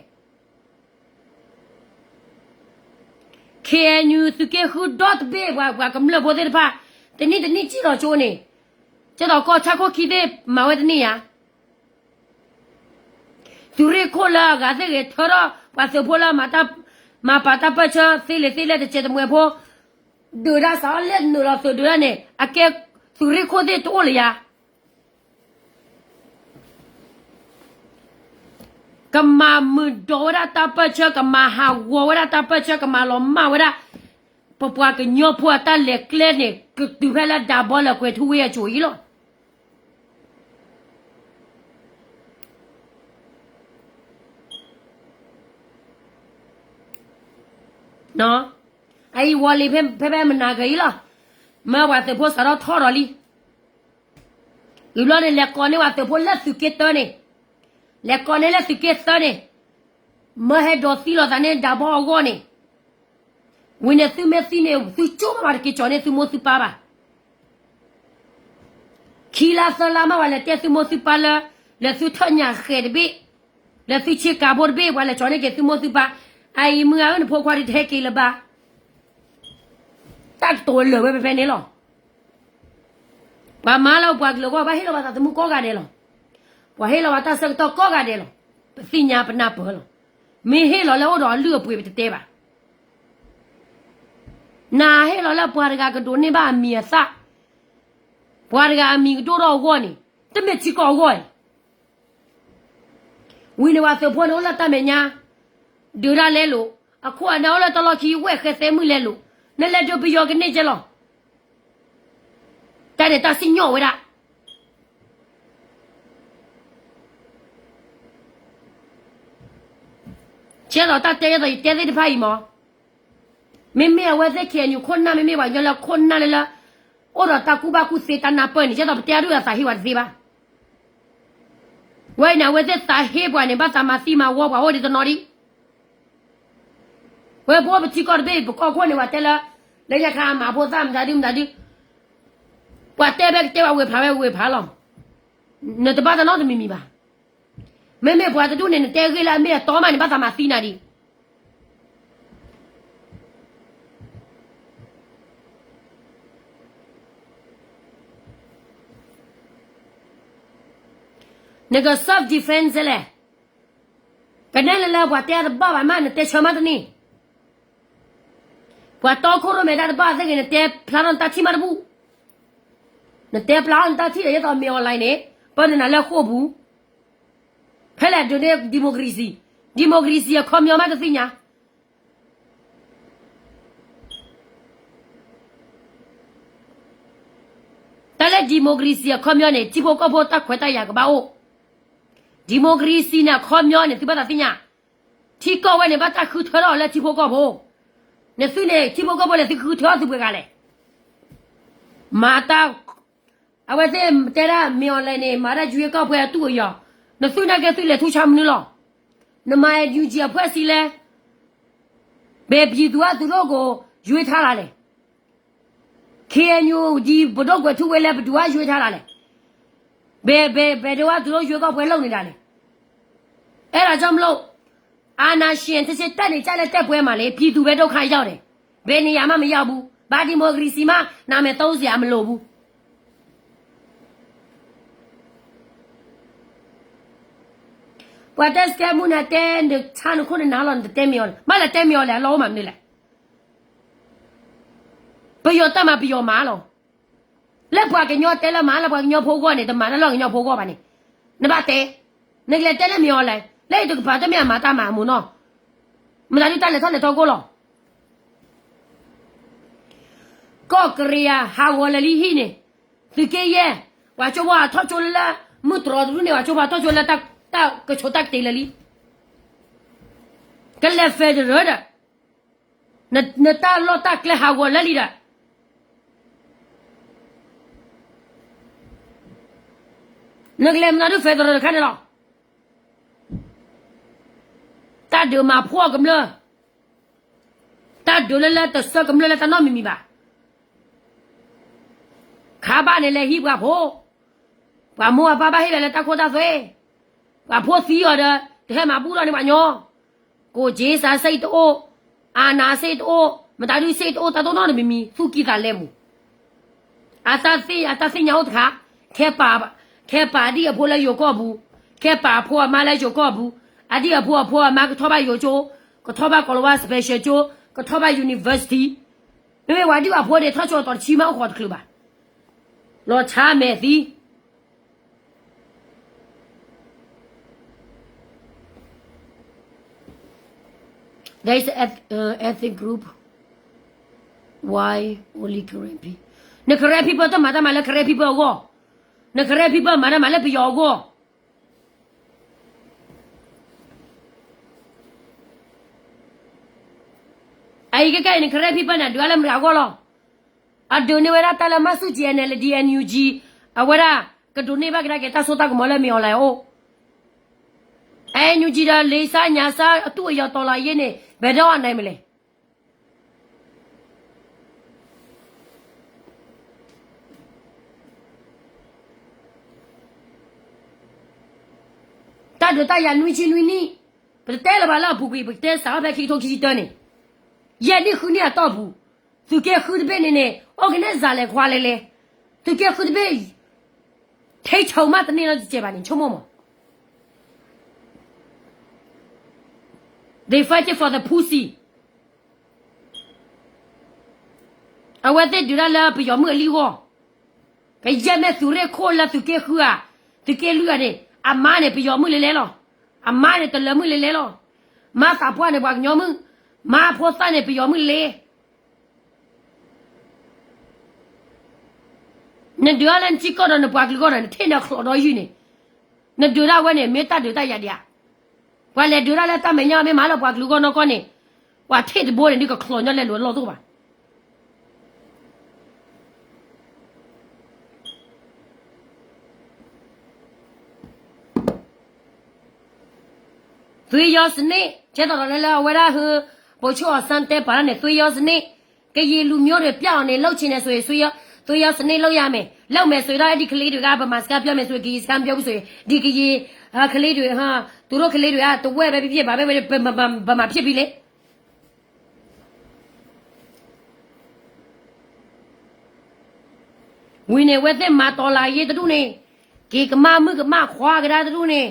ခ့ၣ်အဲၣ်ယူၣ် သုးက့ဃုဒီတဘ့ၣ် ပှၤ ပှၤကမျၢၢ်ဖိသ့ၣ်တဖၣ် တနံၣ်တနံၣ်စံၣ်လီၤကၠိန့ၣ်, ကဲသိးကီၢ်ဆၣ်ခိၣ်ခံသ့ၣ်မၤဝဲတန့ၢ်ယၤ. သုးရ့ၣ်ခိၣ်လၢအဂၤသ့ၣ်ဂ့ၤ ထၢထီၣ်ပှၤသုးဖိလၢ မၤပာ်တၢ်ပၢၢ်ဆၢသ့လံာ်သ့လဲၢ်တစဲးတမှဲၤဖိ, ဒုးတၢ်စးအီၤလဲၣ်နုာ်လီၤသုးဒုးတၢ်န့ၣ် အကဲသုးရ့ၣ်ခိၣ်သ့ၣ်တအိၣ်လၢၤယၤ. ကမၤမုာ်ဒိးဝဲဒၣ်တၢ်ပၢၢ်ဆၢ, ကမၤဟးဂီၤဝဲဒၣ်တၢ်ပၢၢ်ဆၢ, ကမၤလီၤမၢ်ဝဲဒၣ် ပပှၤကညီဖိအတၢ်လဲၤကျဲန့ၣ် ကတုၤဖဲလၢဒၢဘီလၢကွဲၤထူဝ့ၣ်အစိၤအံၤလီၤ. အအံၤဝီၤလံာ်ဖဲဖဲမနၤကၢၤအံၤလီၤ. မၢပှၤသုးဖိစးထီၣ်ထီၣ်ဒီးလံ. ဂ့ၤဘျီန့ၣ် လဲၤကိးန့ၢ်ပှၤသုးဖိလၢသုးက့သၢန့ၣ်, လဲၤကိးန့ၢ်လၢသုးက့သၢန့ၣ်, မၢဟဲဒိးသံလိာ်သးန့ၣ်ဒၢဘီအဂီၢ်န့ၣ်, ဝံၤန့ၣ်သုမ့ၢ်သံန့ၣ် သုကၠိမးဘၣ်တက့ၤကၠီၤန့ၢ်သုမိၢ်သုပၢ်ဘၣ်. ခံလါသၢလါမး ပှၤလဲၤတဲသုမိၢ်သုပၢ်လၢ လဲၤသုထၢၣ်ညၣ်ဃဲၤတဘ့ၣ်, လဲၤသုဆ့ကၤဖိတဘ့ၣ် ပှၤလဲၤကၠီၤန့ၢ်က့ၤသုမိၢ်သုပၢ်, အအံၤမုၢ်ဂၤဧၢ နဖိခွါဒုးတဟဲက့ၤလၢၤဘၣ်. တၢ်ကတိၤလၢာ်ဝဲဖဲဖဲန့ၣ်လီၤ. ပှၤမၤလၢပှၤကလုာ်အဂီၢ် ဘၣ်ဟ့ၣ်လီၤပှၤသးသမူကိးဂၤဒဲးလီၤ. ပှၤဟ့ၣ်လီၤပှၤတၢ်ဆၢကတီၢ်ကိးဂၤဒဲးလီၤ. ပသ့ၣ်ညါပနၢ်ပၢၢ်လီၤ. မ့ၢ်ဟ့ၣ်လီၤလၢအိၣ်ဒီးအလုၢ်အပှ့ၤပတတဲဘၣ်. နဟ့ၣ်လီၤလၢပှၤတဂၤကဒိးန့ၢ်ဘၣ်အမံၤအသၣ်, ပှၤတဂၤအမံၤကဒိၣ်ထီၣ်အဂီၢ်န့ၣ် တမ့ၢ်ထံကီၢ်အဂီၢ်အံၤ ဝံၤန့ၣ်ပှၤသုးဖိန့ၣ်အိၣ်လၢတၢ်မဲာ်ညါ, ဒုးတၢ်လဲလိာ်, အခိၣ်အနၢ်အိၣ်လၢတၢ်လီၢ်ခံ ဝဲၢ်ဃဲသဲမုၢ်လဲလိာ်, နလဲၤဒုးပယီၤကန့ၢ်ကဲလီၤ. တၢ်န့ၣ်တၢ်စံၣ်ညီၣ်ဝဲဒၣ်. ကဲသိးတၢ်တဲ ကဲသိးယတဲသ့ၣ်တဖၣ်အံၤမး, မ့မ့ၢ်အဝဲသ့ၣ် ခ့ၣ်အဲၣ်ယူၣ် ခိၣ်နၢ် မ့မ့ၢ်ပှၤကညီလၢခိၣ်နၢ်လၢလၢ အိၣ်ဒီးတၢ်ကူၣ်ဘၣ်ကူၣ်သ့တၢ်နၢ်ပၢၢ်န့ၣ် ကဲသိးပတဲအဒိၣ်အသးဟ့ပှၤတသ့ဘၣ်. ဝဲအံၤန့ၣ် အဝဲသ့ၣ်သးဟ့ပှၤန့ၣ် ဘၣ်သးမၤသံမၤဝီပှၤအိၣ်ဒံးတနီၤဒံး ဝဲပအိၣ်ပထံကီၢ်တဘ့ၣ် ပကီၢ်ခိၣ်န့ၣ် ပှၤတဲလၢ လၢညါခါအမၤဖိသၣ်မတၤဒုမတၤဒု, ပှၤတဲဘၣ်ကတဲဘၣ်ဝ့ၢ်ဖးဝဲဝ့ၢ်ဖးလီၤ. နတဘၣ်တၢ်နီတမံၤမံၤဘၣ်. မ့မ့ၢ်ပှၤတဒူၣ်န့ၣ် နတဲဂ့ၢ်လၢအမ့ၢ်အတီမးန့ၣ် ဘၣ်သးမၤသံနၤဒံး. နက self defense လဲၣ်. ကနဲၣ်လၢလၢပှၤတဲတဘၣ်ဘၣ်မး နတဲဆၢမးတန့ၢ်. ပှၤတီခိၣ်ရိၣ်မဲတၢ်တဘၣ်သ့ၣ်ဂ့ၤ နတဲဖျါထီၣ်နတၢ်ထံၣ်မးတဘူၣ်. နတဲဖျါထီၣ်နတၢ်ထံၣ်ဒီး ယဲသိးမ့ၢ် online န့ၣ် ပၢနနၤလၢဃိာ်ပူၤ, ဖဲလဲၣ်ဒုးန့ၢ် democracy, democracy အခီပညီမးတသ့ၣ်ညါ. တၢ်လၢ democracy အခီပညီန့ၣ် ထံဖိကီၢ်ဖိတၢ်ခွဲးတၢ်ယာ်ကဘၣ်အိၣ်. democracy န့ၣ်အခီပညီန့ၣ် သုဘၣ်သးသ့ၣ်ညါ, ထံကီၢ်ဝဲန့ၣ် ဘၣ်တၢ်ဃုထၢထီၣ်အီၤလၢထံဖိကီၢ်ဖိ. နသုန့ၣ် ထံဖိကီၢ်ဖိန့ၣ် သုဃုထၢအီၤသုပှဲၤဂၤလဲၣ်. မၤတၢ် အဝဲသ့ၣ်တဲဒၣ် မ့ၢ် online န့ၣ် မၤတၢ် ရွေးကောက်ပွဲ အတူးအယီၤ, နသုနာ်က့သုလဲၤထူၣ်ဆါမနုၤလီၤ. နမၤ NUG အဖွဲ့အစည်းလဲၣ်. ဘယ်ပြည်သူကသူတို့ကို ရွေးထားတာလဲ. KNU ဒီပဒိၣ်ကွဲၤထူဝ့ၣ်လဲၣ် ဘယ်သူက ရွေးထားတာလဲ. ဘယ် ဘယ် ဘယ်တုန်းက သူတို့ ရွေးကောက်ပွဲ လုပ်နေတာလဲ. အဲဒါကြောင့်မလို့ အာဏာရှင် စစ်စစ် တက်နေကြတဲ့ တိုက်ပွဲမှာလေ ပြည်သူပဲ ဒုက္ခရောက်တယ်. ဘယ်နေရာမှ မရောက်ဘူး. ဘာ ဒီမိုကရေစီ မှ နာမည်သုံးစရာ မလိုဘူး. ပှၤတဲစကဲမူနၤတဲ နဆါနခိၣ်နနၤလီၤ နတတဲမ့ၢ်အီၤလဲၣ်. မ့ၢ်လဲၤတဲမ့ၢ်အီၤလဲၣ် အလီၢ်အိၣ်မးမနုၤလဲၣ်. ပယီၤတၢ်မၤပယီၤမၤလီၤ. လၢပှၤကညီတဲလၢမၤလၢပှၤကညီဖိအဂီၢ်န့ၣ် တမၤတၢ်လၢကညီဖိအဂီၢ်ဘၣ်န့ၣ် နဘၣ်တဲ. နကလဲၤတဲလၢမ့ၢ်အီၤလဲၣ်. လၢယတကပၤတမ့ၢ်အမၤတၢ်မၤအမူနီၤ. မတၤဒုးတၢ်လဲၤထီၣ်လဲၤထီကိၣ်လီၤ. ကီၢ်ကရံယါဟးဂီၤလၢာ်လံဟံၣ်န့ၣ်, သုးက့ယဲၢ်, ပှၤကၠိဖိအထီၣ်ကၠိလၢ မုၢ်တြီၤတဒူၣ်န့ၣ် ပှၤကၠိဖိအထီၣ်ကၠိလၢတၢ်ကဆိးတၢ်ကတ့ၤလၢာ်လံ. ကလဲၤ federal ဒီး နတၢ်လီၢ်တၢ်ကျဲဟးဂီၤလၢာ်လံဒီး နကလဲၤမနုၤဒုး federal တခါန့ၣ်လီၤ. တၢ်ဒုးမၤဖှီၣ်ကမျၢၢ်, တၢ်ဒုးလၢလၢတဆၢကမျၢၢ်လၢတၢ်နီတမံၤမံၤဘၣ်. ခါဘၣ်န့ၣ်လဲၤဟံးပှၤဖိ, ပှၤမိၢ်အပၢ်ဘၣ်ဟ့ၣ်လီၤလၢတၢ်ခိတၢ်သွဲ, ပှၤဖိသံအီၤဒီး တဟဲမၤဘူၣ်ထီၣ်န့ၢ်ပှၤညီ, ကိၣ်က့စးစ့ၣ်တအိၣ်, အနးစ့ၣ်တအိၣ်, မတၤဒုးစ့ၣ်တအိၣ် တၢ်တိၢ်နီတမံၤမံၤ သူၣ်ကံၢ်သးလဲမူၤ အတၢ်သ့ၣ်ညါအိၣ်တခါ, ခဲပာ်, ခဲပာ်အဒံၣ်အဖိလၢယိၤကီၢ်ပူၤ, ခဲပာ်အဖိအမါလၢယိၤကီၢ်ပူၤ, အဒံၣ်အဖိအဖိအမါကထီၣ်ဘၣ်ယိၤကၠိ, ကထီၣ်ဘၣ်ကီၤလၤဝါ special ကၠိ, ကထီၣ်ဘၣ် university, မ့မ့ၢ်ပှၤဒံၣ်ပှၤဖိန့ၣ် ထီၣ်ကၠိအတီၤတဆံမးအိၣ်ဃီတချုးဘၣ်, လီၤဆါမဲာ်သံ There is a eth-, uh, ethnic group. Why only Karen people? န Karen people တမၤတၢ်မၤလၢ Karen people အဂီၢ်, န Karen people မၤတၢ်မၤလၢပယီၤအဂီၢ်. အအံၤကဲကဲအံၤ န Karen people န့ၣ် ဒုးအါလၢမတၤအဂီၢ်လီၤ. အဒုးန့ၢ်ဝဲဒၣ်တၢ်လၢမၤဆူၣ်ကၠံ NLD NUG, အဝဲဒၣ် ကဒိးန့ၢ်ဘၣ်ကဒါက့ၤတၢ်စိတၢ်ကမီၤလၢမ့ၢ် online အိၣ်, NUG ဒီးလံာ်စၢ်ညါစၢ်အတူၢ်အယီၤတီၤလီၤအယ့ၢ်န့ၣ် ဘယ်တော့နိုင်မလဲ. တၢ်ဒုးတၢ်ယၤနွံဆံနွံနံၣ်, ပတတဲလၢၤဘၣ်လၢအပူၤကွံာ်, ပကတဲစးထီၣ်ဖဲခံကထိခံဆံတၢန့ၣ်, ယဲၢ်နံၣ်ဃုနံၣ်အတီၢ်ပူၤ, သုးက့ဃုတဘ့ၣ်န့ၣ်န့ၣ် organize လဲၤခွါလဲၤလဲၤ, သုးက့ဃုတဘ့ၣ် ထိန်းချုပ်မးတန့ၢ်လီၤတစဲးဘၣ်န့ၣ် ဆိကမိၣ်မး. They fighting for the pussy. အဝဲသ့ၣ်ဒုးတၢ်လၢပယီၤမုၣ်အလံၢ်အဂီၢ်, ကယဲၢ်မ့ၢ်သုးရ့ၣ်ခိၣ်လၢသုးက့ဃုဧါ, သုးက့လွံၢ်ဧါန့ၣ် အမါန့ၣ် ပယီၤမုၣ်လဲၤလဲၤလီၤ. အမါန့ၣ် တလၢၤမုၣ်လဲၤလဲၤလီၤ. မါသးပှၢ်န့ၣ် ပှၤကညီမုၣ်, မါဖိသၣ်န့ၣ် ပယီၤမုၣ်လဲၤ နဒုးအါလၢနထံကီၢ်ဒီးနပှၤကလုာ်အဂီၢ်ဒီး နထံၣ်န့ၣ်အချီးဒီယုၢ်န့ၣ်, နဒုးဒၣ်ဝဲန့ၣ် မ့ၢ်တၢ်ဒုးတၢ်ယၤဒံးဧါ. ပှၤလဲၤဒုးဒၣ်လၢတၢ်မဲာ်ညါမ့ၢ်မၤလၢပှၤကလုာ်အဂီၢ်နီၢ်ကီၢ်န့ၣ်, ပှၤထံၣ်တဘိန့ၣ် ဒုးကချီးညီလဲၤလိာ်အလီၢ်တအိၣ်ဘၣ်. သွေးရောစနစ်, ကဲသိးဒီးလၢ လၢအဝဲဒၣ်ဟ, ပိာ်ဆူၣ်အီၤစၢတဲပာ်လၢန့ၣ် သွေးရောစနစ်, ကရင်လူမျိုးတွေ ပျောက်အောင်နေ လုပ်ချင်တယ်ဆိုရင် သွေးရော, သွေးရောစနစ် လုပ်ရမယ်. လုပ်မယ်ဆိုရင်တော့ အဲ့ဒီကလေးတွေက ဗမာစကားပြောမယ်ဆိုရင် ကရင်စကားမပြောဘူးဆိုရင် ဒီကရင်, ကလေးတွေ, သူတို့ကလေးတွေက တဝက်ပဲဖြစ်ဖြစ် ဘာပဲဖြစ်ဖြစ် ဗမာဖြစ်ပြီလေ. ဝံၤန့ၣ် အဝဲသ့ၣ်မၤတီၤလၤယ့တဒူၣ်န့ၣ်, က့ၤကမၣ်မုၣ်ကမၣ်ခွါကဒါတဒူၣ်န့ၣ်,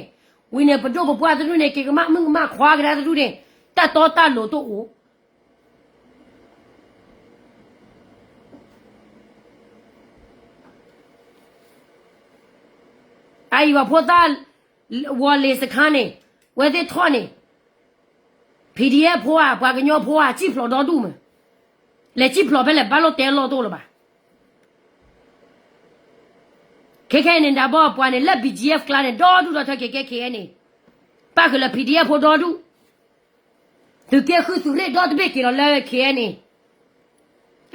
ဝံၤန့ၣ် ပဒိၣ်ပပှၢ်တဒူၣ်န့ၣ် က့ၤကမၣ်မုၣ်ကမၣ်ခွါကဒါတဒူၣ်န့ၣ်, တၢ်တီတၢ်လိၤတအိၣ်. အအံၤပှၤဖိသၣ်, ဝီၤလ့ၤစခါန့ၣ်, ဝဲသ့ၣ်ထီၣ်န့ၣ်, PDF ဖိဧါ ပှၤကညီဖိဧါ စံၣ်ဖျိးဒီဒူၣ်မး, လဲၤစံၣ်ဖျိးဖဲလဲၣ် ဘၣ်လိၣ်တဲလီၢ်တအိၣ်လၢၤဘၣ်. ခဲခဲအံၤန့ၣ် ဒၣ်ဘီပှၤန့ၣ် လၢ BGF ကျါန့ၣ် ဒီဒူၣ်ဒီထၢ က့ၤကဲ KNA, ပၣ်ဃုာ်လၢ PDF ဖိဒီဒူၣ်, သုးက့ဃုသုးရ့ၣ်ဒီတဘ့ၣ်က့ၤလီၤလၢ KNA,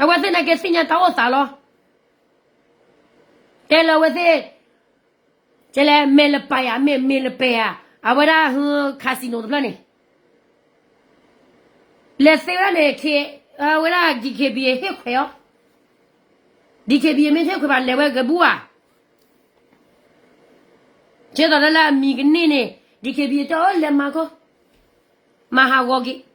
အဝဲသ့ၣ်နာ်က့သ့ၣ်ညါတၢ်အိၣ်သးလီၤ. တဲလၢအဝဲသ့ၣ်, ကဲလဲၣ် မဲၢ်လပၤယၤ မ့ၢ်မဲၢ်လပၤဧါ, အဝဲဒၣ်ဟ, casino တဖျၢၣ်န့ၣ်, လဲၤသ့ဝဲဒၣ်န့ၣ် ဝဲဒၣ် DKBA ဟ့ၣ်ခွဲးအီၤ, DKBA မ့ၢ်တဟ့ၣ်ခွဲးဘၣ် လဲၤဝဲဂဲၤဘူဧါ. ကဲသိးလၢလၢအမံၤကန့ၢ်န့ၣ် DKBA တဲအီၤ လဲၤမၤကီ, မၤဟးဂီၤက့ၤ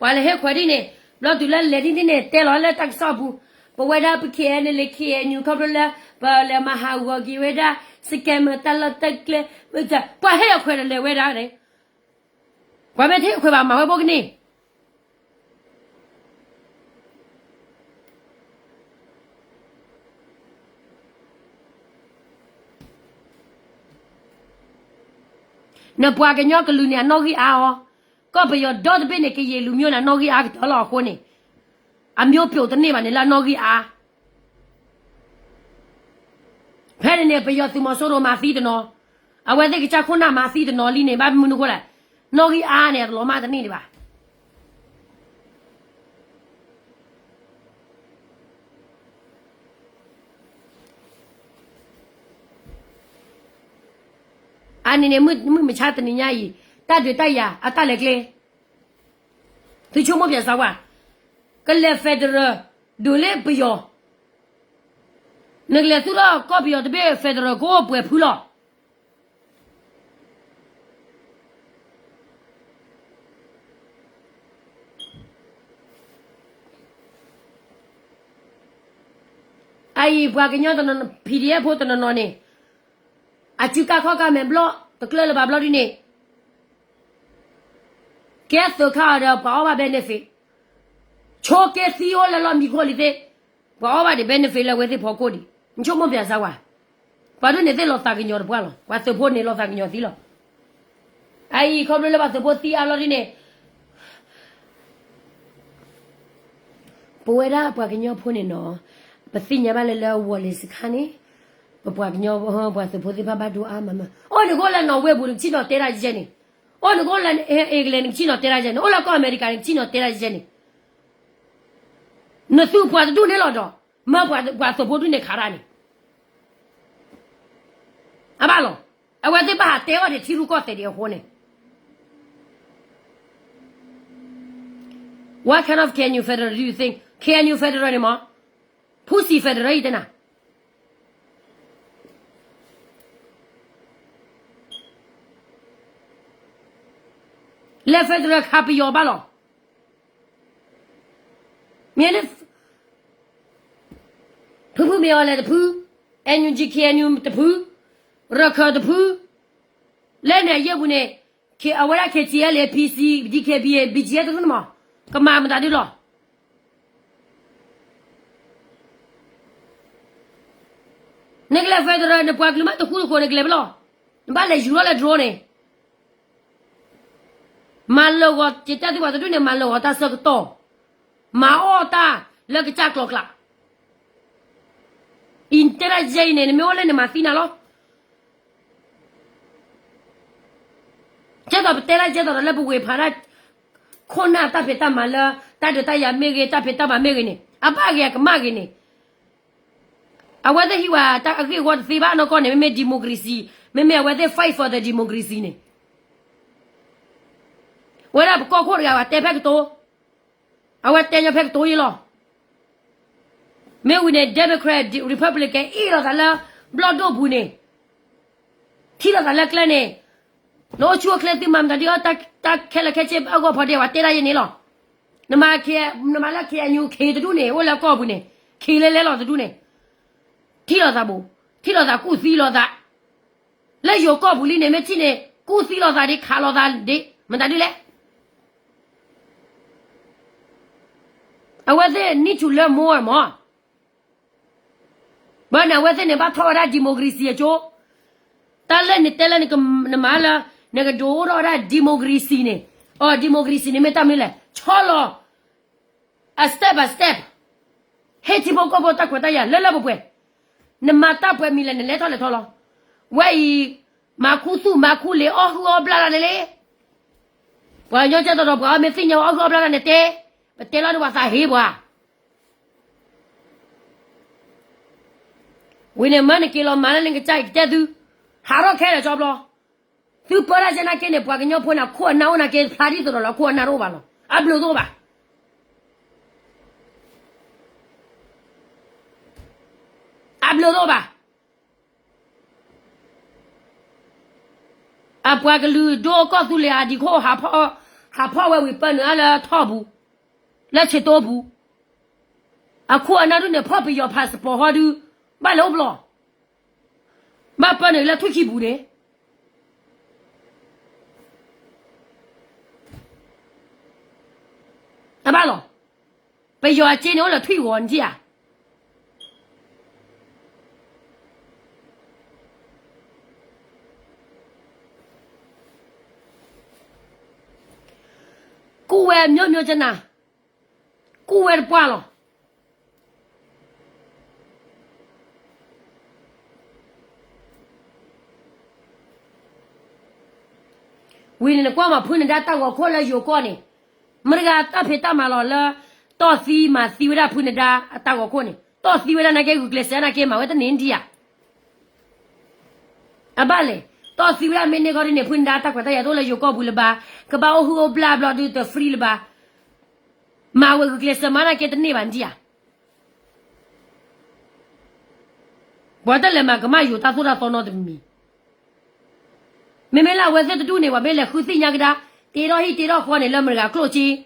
ပှၤလဲၤဟ့ၣ်ခွဲးဒ်န့ၣ်, ဘျီတုၤလၢလဲၤဒ်န့ၣ် တဲလီၤလၢတၢ်ကစီၣ်ပူၤ, ပဝဲဒၣ်ပ KNLA KNU ခီဖျိလၢ ပလဲၤမၤဟးဂီၤက့ၤဝဲဒၣ် စကဲမတၢ်လီၢ်တၢ်ကျဲ, ပှၤဟ့ၣ်အခွဲးဒီးလဲၤဝဲဒၣ်န့ၣ်, ပှၤမ့ၢ်တဟ့ၣ်ခွဲးဘၣ် မၤဝဲဘိကန့ၢ် နပှၤကညီကလုာ်န့ၣ် အနီၣ်ဂံၢ်အါအီၤ, ကီၢ်ပယီၤဒီတဘ့ၣ်န့ၣ် ကယံာ်လူၤမိၢ်န့ၣ် အနီၣ်ဂံၢ်အါကတၢၢ်လီၤအဃိန့ၣ်, အမျိုးပြုတ်တန့ၢ်ဘၣ်န့ၣ်လၢအနီၣ်ဂံၢ်အါ. ဖဲန့ၣ်န့ၣ် ပယီၤသုးမီၤစိရိၤမၤသံတနီၤ, အဝဲသ့ၣ်ကစၢ်ခိၣ်နၢ်မၤသံတနီၤလံန့ၣ် ဘၣ်မနုၤအဃိလဲၣ်, နီၣ်ဂံၢ်အါန့ၣ် အတလီၤမၢ်တန့ၢ်ဒံးဘၣ်. အန့ၣ်န့ၣ် မုၢ်မဆါတနံၤညါအံၤ, တၢ်ဒုးတၢ်ယၤအတၢ်လဲၤကျဲ, သုဆိကမိၣ်ပၠးစၢဝါ, ကလဲၤ federal ဒုးလၢပယီၤ, နကလဲၤသူၣ်ထီၣ်ကီၢ်ပယီၤတဘ့ၣ် federal ကအိၣ်ပှဲၤဖုလီၤ. အအံၤပှၤကညီတနီၤ PDF ဖိတနီၤနီၤန့ၣ်, အစုကါခီၣ်ကါမဲာ်ဘျီၣ် တကျၢၢ်လၢၤဘၣ်ဘျီဒ်န့ၣ်, ကဲသုးခါအီၤဒီးပှၤအီၣ်ဘၣ် benefit, ဆိက့သံအိၣ်လၢလီၢ်မံခိၣ်လံသ့ၣ်, ပှၤအီၣ်ဘၣ်ဒံး benefit လၢအဝဲသ့ၣ်ဖီခိၣ်ဒံး, နဆိကမိၣ်ပၠးစၢဝါ, ပှၤဒ်န့ၣ်သ့ၣ်လီၤသးကညီၤတပှၢ်လီၤ, ပှၤသုးဖိန့ၣ်လီၤသးကညီၤသံလီၤ. အအံၤခီဖျိလၢပှၤသုးဖိသံအါလီၤဒ်န့ၣ် ပဝဲဒၣ်ပှၤကညီဖိန့ၣ်နီၤ, ပသ့ၣ်ညါဘၣ်လၢလၢဝီၤလံၤစခါန့ၣ်, ပပှၤကညီ ပှၤသုးဖိသ့ၣ်တဖၣ်ဘၣ်ဒိအါမးမး, အိၣ်နကအိၣ်လၢနီၣ်ဝ့ၢ်ပူၤ နကစံၣ်နီၤတဲတၢ်ယဲန့ၣ်, အိၣ်နကအိၣ်လၢ England နကစံၣ်နီၤတဲတၢ်ယဲန့ၣ်, အိၣ်လၢကီၢ်အမဲရကၤ နကစံၣ်နီၤတဲတၢ်ယဲန့ၣ်, နသုးပှၤတဒူၣ်န့ၣ်လီၤဒီး, မ့ၢ်ပှၤသုးဖိဒူၣ်န့ၣ်ခးတၢ်န့ၣ် အဘၣ်လီၤ. အဝဲသ့ၣ်ဘၣ်ဟးတဲအီၣ်ဒံးထံရူၢ်ကီၢ်သဲးဒံးအဃိန့ၣ်, What kind of K N U federal do you think? K N U federal န့ၣ်မး, Pussy federal အံၤတဲနၤ, လဲၤ federal ခးပယီၤဘၣ်လီၤ. မ့ၢ်န့ၣ် ဖုဖုမ့ၢ်အီၤလဲၣ်တဖု, NUG KNU တဖု, ရခၢၣ်တဖု, လၢန့ၣ်အယဲၢ်ပူၤန့ၣ်, အဝဲဒၣ် KTLA PC DKBA BGF တဖုန့ၣ်မး, ကမၤမတၤဒ်လီၤ. နကလဲၤ federal နပှၤကလုာ်မ့ၢ်တဃူတဖိးန့ၣ် ကလဲၤဖဲလဲၣ်, နဘၣ်လဲၤယူၤထီၣ်လၢ drone န့ၣ် မၤလၢာ်ဂီၤ ယတဲသုပှၤတဒူၣ်န့ၣ် မၤလၢာ်ဂီၤတၢ်ဆၢကတီၢ်, မၤအီၣ်တၢ်လၢကစၢ်ကျိၤကျဲ, အံၤတဲဒၣ်ယဲအံၤန့ၣ် နမ့ၢ်အိၣ်လၢန့ၣ်မၤသံနၤလီၤ. ကဲသိးပတဲဒၣ်ကဲသိးဒီးလၢပဝ့ၤဖးဒၣ် ခိၣ်နၢ်တၢ်ဖံးတၢ်မၤလၢ တၢ်ဒုးတၢ်ယၤမ့ၢ်ဂ့ၤ တၢ်ဖံးတၢ်မၤမ့ၢ်ဂ့ၤန့ၣ် အဘၣ်ဂ့ၤအကမၣ်ဂ့ၤန့ၣ် အဝဲသ့ၣ်ဟံးဝဲတၢ်အဂ့ၢ်အဝီတသ့ဘၣ်နီၢ်ကီၢ်န့ၣ် မ့မ့ၢ် democracy မ့မ့ၢ်အဝဲသ့ၣ် fight for the democracy န့ၣ် ဝဲဒၣ်ပကီၢ်ခိၣ်တဂၤ အဝဲတဲဖဲကတိၤ, အဝဲတဲညီဖဲကတိၤယဲလီၤ. မ့ၢ်ဝံၤန့ၣ် Democrat Republican အ့ၣ်လိာ်သးလၢ ဘျီၣ်ဒိၣ်ပူၤန့ၣ် ထံၣ်လိာ်သးလၢကျဲန့ၣ် နအိၣ်ဆူၣ်အိၣ်ချ့သုမၤမတၤဒ်အီၤ တၢ်ခဲလၢာ်ခဲဆ့အဂီၢ်ဖီဒဲး ဝဲတဲဒၣ်ယဲန့ၣ်လီၤ. နမၤလၢ KNU တဒူၣ်န့ၣ် အိၣ်လၢကီၢ်ပူၤန့ၣ် ခံလဲလဲလီၤတဒူၣ်န့ၣ် ထံၣ်လိာ်သးဘိ, ထံၣ်လိာ်သးကူၣ်သံလိာ်သး လၢယိၤကီၢ်ပူၤလံန့ၣ် မ့ၢ်ထံၣ်န့ၣ် ကူၣ်သံလိာ်သးဒံး ခးလိာ်သးဒံး မတၤဒ်လဲၣ်. အဝဲသ့ၣ် need to learn more မး ဘၣ်န့ၣ် အဝဲသ့ၣ်န့ၣ် ဘၣ်ထီၣ်ဝဲဒၣ် democracy အကၠိ, တၢ်လၢနတဲလၢနမၤလၢ နကဒိးအိၣ်ထီၣ်ဝဲဒၣ် democracy န့ၣ်, အ democracy န့ၣ်မ့ၢ်တၢ်မနုၤလဲၣ်, ဆီလီၤ အ step by step, ဟ့ၣ်ထံဖိကီၢ်ဖိတၢ်ခွဲးတၢ်ယာ်လၢလၢပှဲၤပှဲၤ, နမၤတၢ်ပှဲၤမံၤလဲၣ် နလဲၤထီၣ်လဲၤထီလီၤ. ဝဲအံၤ မၤခူသူၣ်မၤခူလံာ် အီၣ်ဟုၣ်အီၣ်ဘျၣ်တၢ်န့ၣ်လံ. ပှၤကညီကဲသိးဒီးပှၤအီၣ်မ့ၢ်သ့ၣ်ညါဝဲအီၣ်ဟုၣ်အီၣ်ဘျၣ်တၢ်န့ၣ်တဲ, ပတဲလီၤန့ၣ်ပှၤသးဟ့ပှၤ ဝံၤန့ၣ် မၢနက့ၤလီၤမၤလၢနကစၢ်အံၤ ကတဲသု, ဟးထီၣ်ခဲလၢာ်ကၠီဘျီ, သုပၢတၢ်ကဲနာ်က့န့ၣ် ပှၤကညီဖိန့ၣ် အခိၣ်အနၢ်အိၣ်နာ်က့ ဖျါဒ်သိးဒီးလၢအခိၣ်အနၢ်တအိၣ်ဘၣ်လီၤ. အဘျုးတအိၣ်ဘၣ်, အဘျုးတအိၣ်ဘၣ်. အပှၤကလုာ်ဒိၣ်ကီၢ်သူလ့ၤအဒံးခိၣ် ဟးဖီၣ်ဝဲဝံၤပၢနုာ်အါလၢထီၣ်ပူၤ, လၢဆ့တိပူၤ, အခိၣ်အနၢ်ဒုးန့ၣ် ဖီၣ်ပယီၤ passport ဟီဒုး ဘၣ်လဲၤအိၣ်ဘျီ, ဘၣ်ပၢနုာ်လၢထွံၣ်ခံပူၤန့ၣ် အဘၣ်လီၤ. ပယီၤအစ့န့ၣ် အိၣ်လၢထွံၣ်ဂီၤနထံၣ်ဧါ. ကူၣ်ဝဲမျိုးမျိုးကနၤ, ကူၣ်ဝဲတပှၢ်လီၤ. ဝံၤန့ၣ်နကွၢ်မး ဖုနဒါတၢ်ဂီၤခိၣ်လၢယိၤကီၢ်န့ၣ်, မတၤတဂၤတၢ်ဖံးတၢ်မၤလီၤလၢ တီၢ်သံမၤသံဝဲဒၣ်ဖုနဒါအတၢ်ဂီၤခိၣ်န့ၣ်, တီၢ်သံဝဲဒၣ်နာ်က့ ဂုာ်ကျဲးစၢးနာ်က့ မၤဝဲတန့ၢ်ဒံးဧါ. အဘၣ်လဲၣ်, တီၢ်သံဝဲဒၣ်မ့ၢ်န့ၢ်ဂီၢ်ဒ်န့ၣ် ဖုနဒါတၢ်ခွဲးတၢ်ယာ်တအိၣ်လၢယိၤကီၢ်ပူၤလၢၤဘၣ်, ကဘၣ်အိၣ်ဟုၣ်အိၣ်ဘျၣ်ဘျီဒုးတ free လၢၤဘၣ်. မၤဝဲဂုာ်ကျဲးစၢးမၤနာ်က့တန့ၢ်ဘၣ်ဒံးဧါ. ပှၤတလဲၤမၤကမၣ်ယိၤတၢ်သိၣ်တၢ်သီနီတမံၤ, မ့မ့ၢ်လၢအဝဲသ့ၣ်တဒူၣ်န့ၣ် ပှၤမ့ၢ်လဲၤဃုသ့ၣ်ညါကဒါ, တ့ထီၣ်ဟံၣ်တ့ထီၣ်ဃီန့ၣ် လၢမတၤတဂၤကျိၣ်စ့,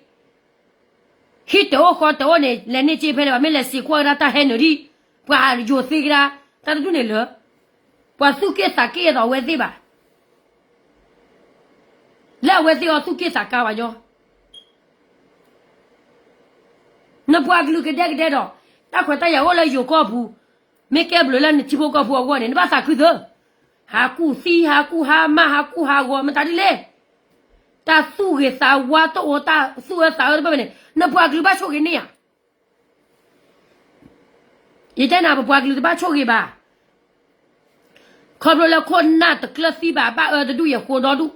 ဟံၣ်တအိၣ်ဃီတအိၣ်န့ၣ် လဲၤန့ၢ်စ့ဖဲလဲၣ်, ပှၤမ့ၢ်လဲၤစံးကွၢ်ကဒါတၢ်ဟဲနုာ်ဒံး, ပှၤယိၤသ့ကဒါ, တၢ်တဒူၣ်န့ၣ်လၢ ပှၤသူၣ်က့ၣ်သးက့ၣ်အသိးအဝဲသ့ၣ်ဘၣ်. လၢအဝဲသ့ၣ်အီၤသူၣ်က့ၣ်သးကါဝဲညီ, နပှၤကလုာ်ကဒဲကဒဲဒီး တၢ်ခွဲးတၢ်ယာ်အိၣ်လၢယိၤကီၢ်ပူၤ, မ့ၢ်ကဲဘျုးလၢနထံဖိကီၢ်ဖိအဂီၢ်န့ၣ် နဘၣ်သးခုသၢ, ဟးကူၣ်သံ ဟးကူၣ်ဟါမၢ် ဟးကူၣ်ဟးဂီၤ မတၤဒ်လဲၣ်, တၢ်သူၣ်ဂ့ၤသးဝါတအိၣ် တၢ်သူၣ်အၢသးအၢတဘၣ်ဘၣ်န့ၣ် နပှၤကလုာ်ဘၣ်ဆိၣ်ဂ့ၤန့ၢ်ဧါ. ယတဲနၤ ပပှၤကလုာ်တဘၣ်ဆိၣ်ဂ့ၤဘၣ်. ခီဖျိလၢခိၣ်နၢ်တကျၢၢ်သံဘၣ် ဘၣ်အၢတဒူၣ်ယဲၢ်ဃိဒီဒူၣ်.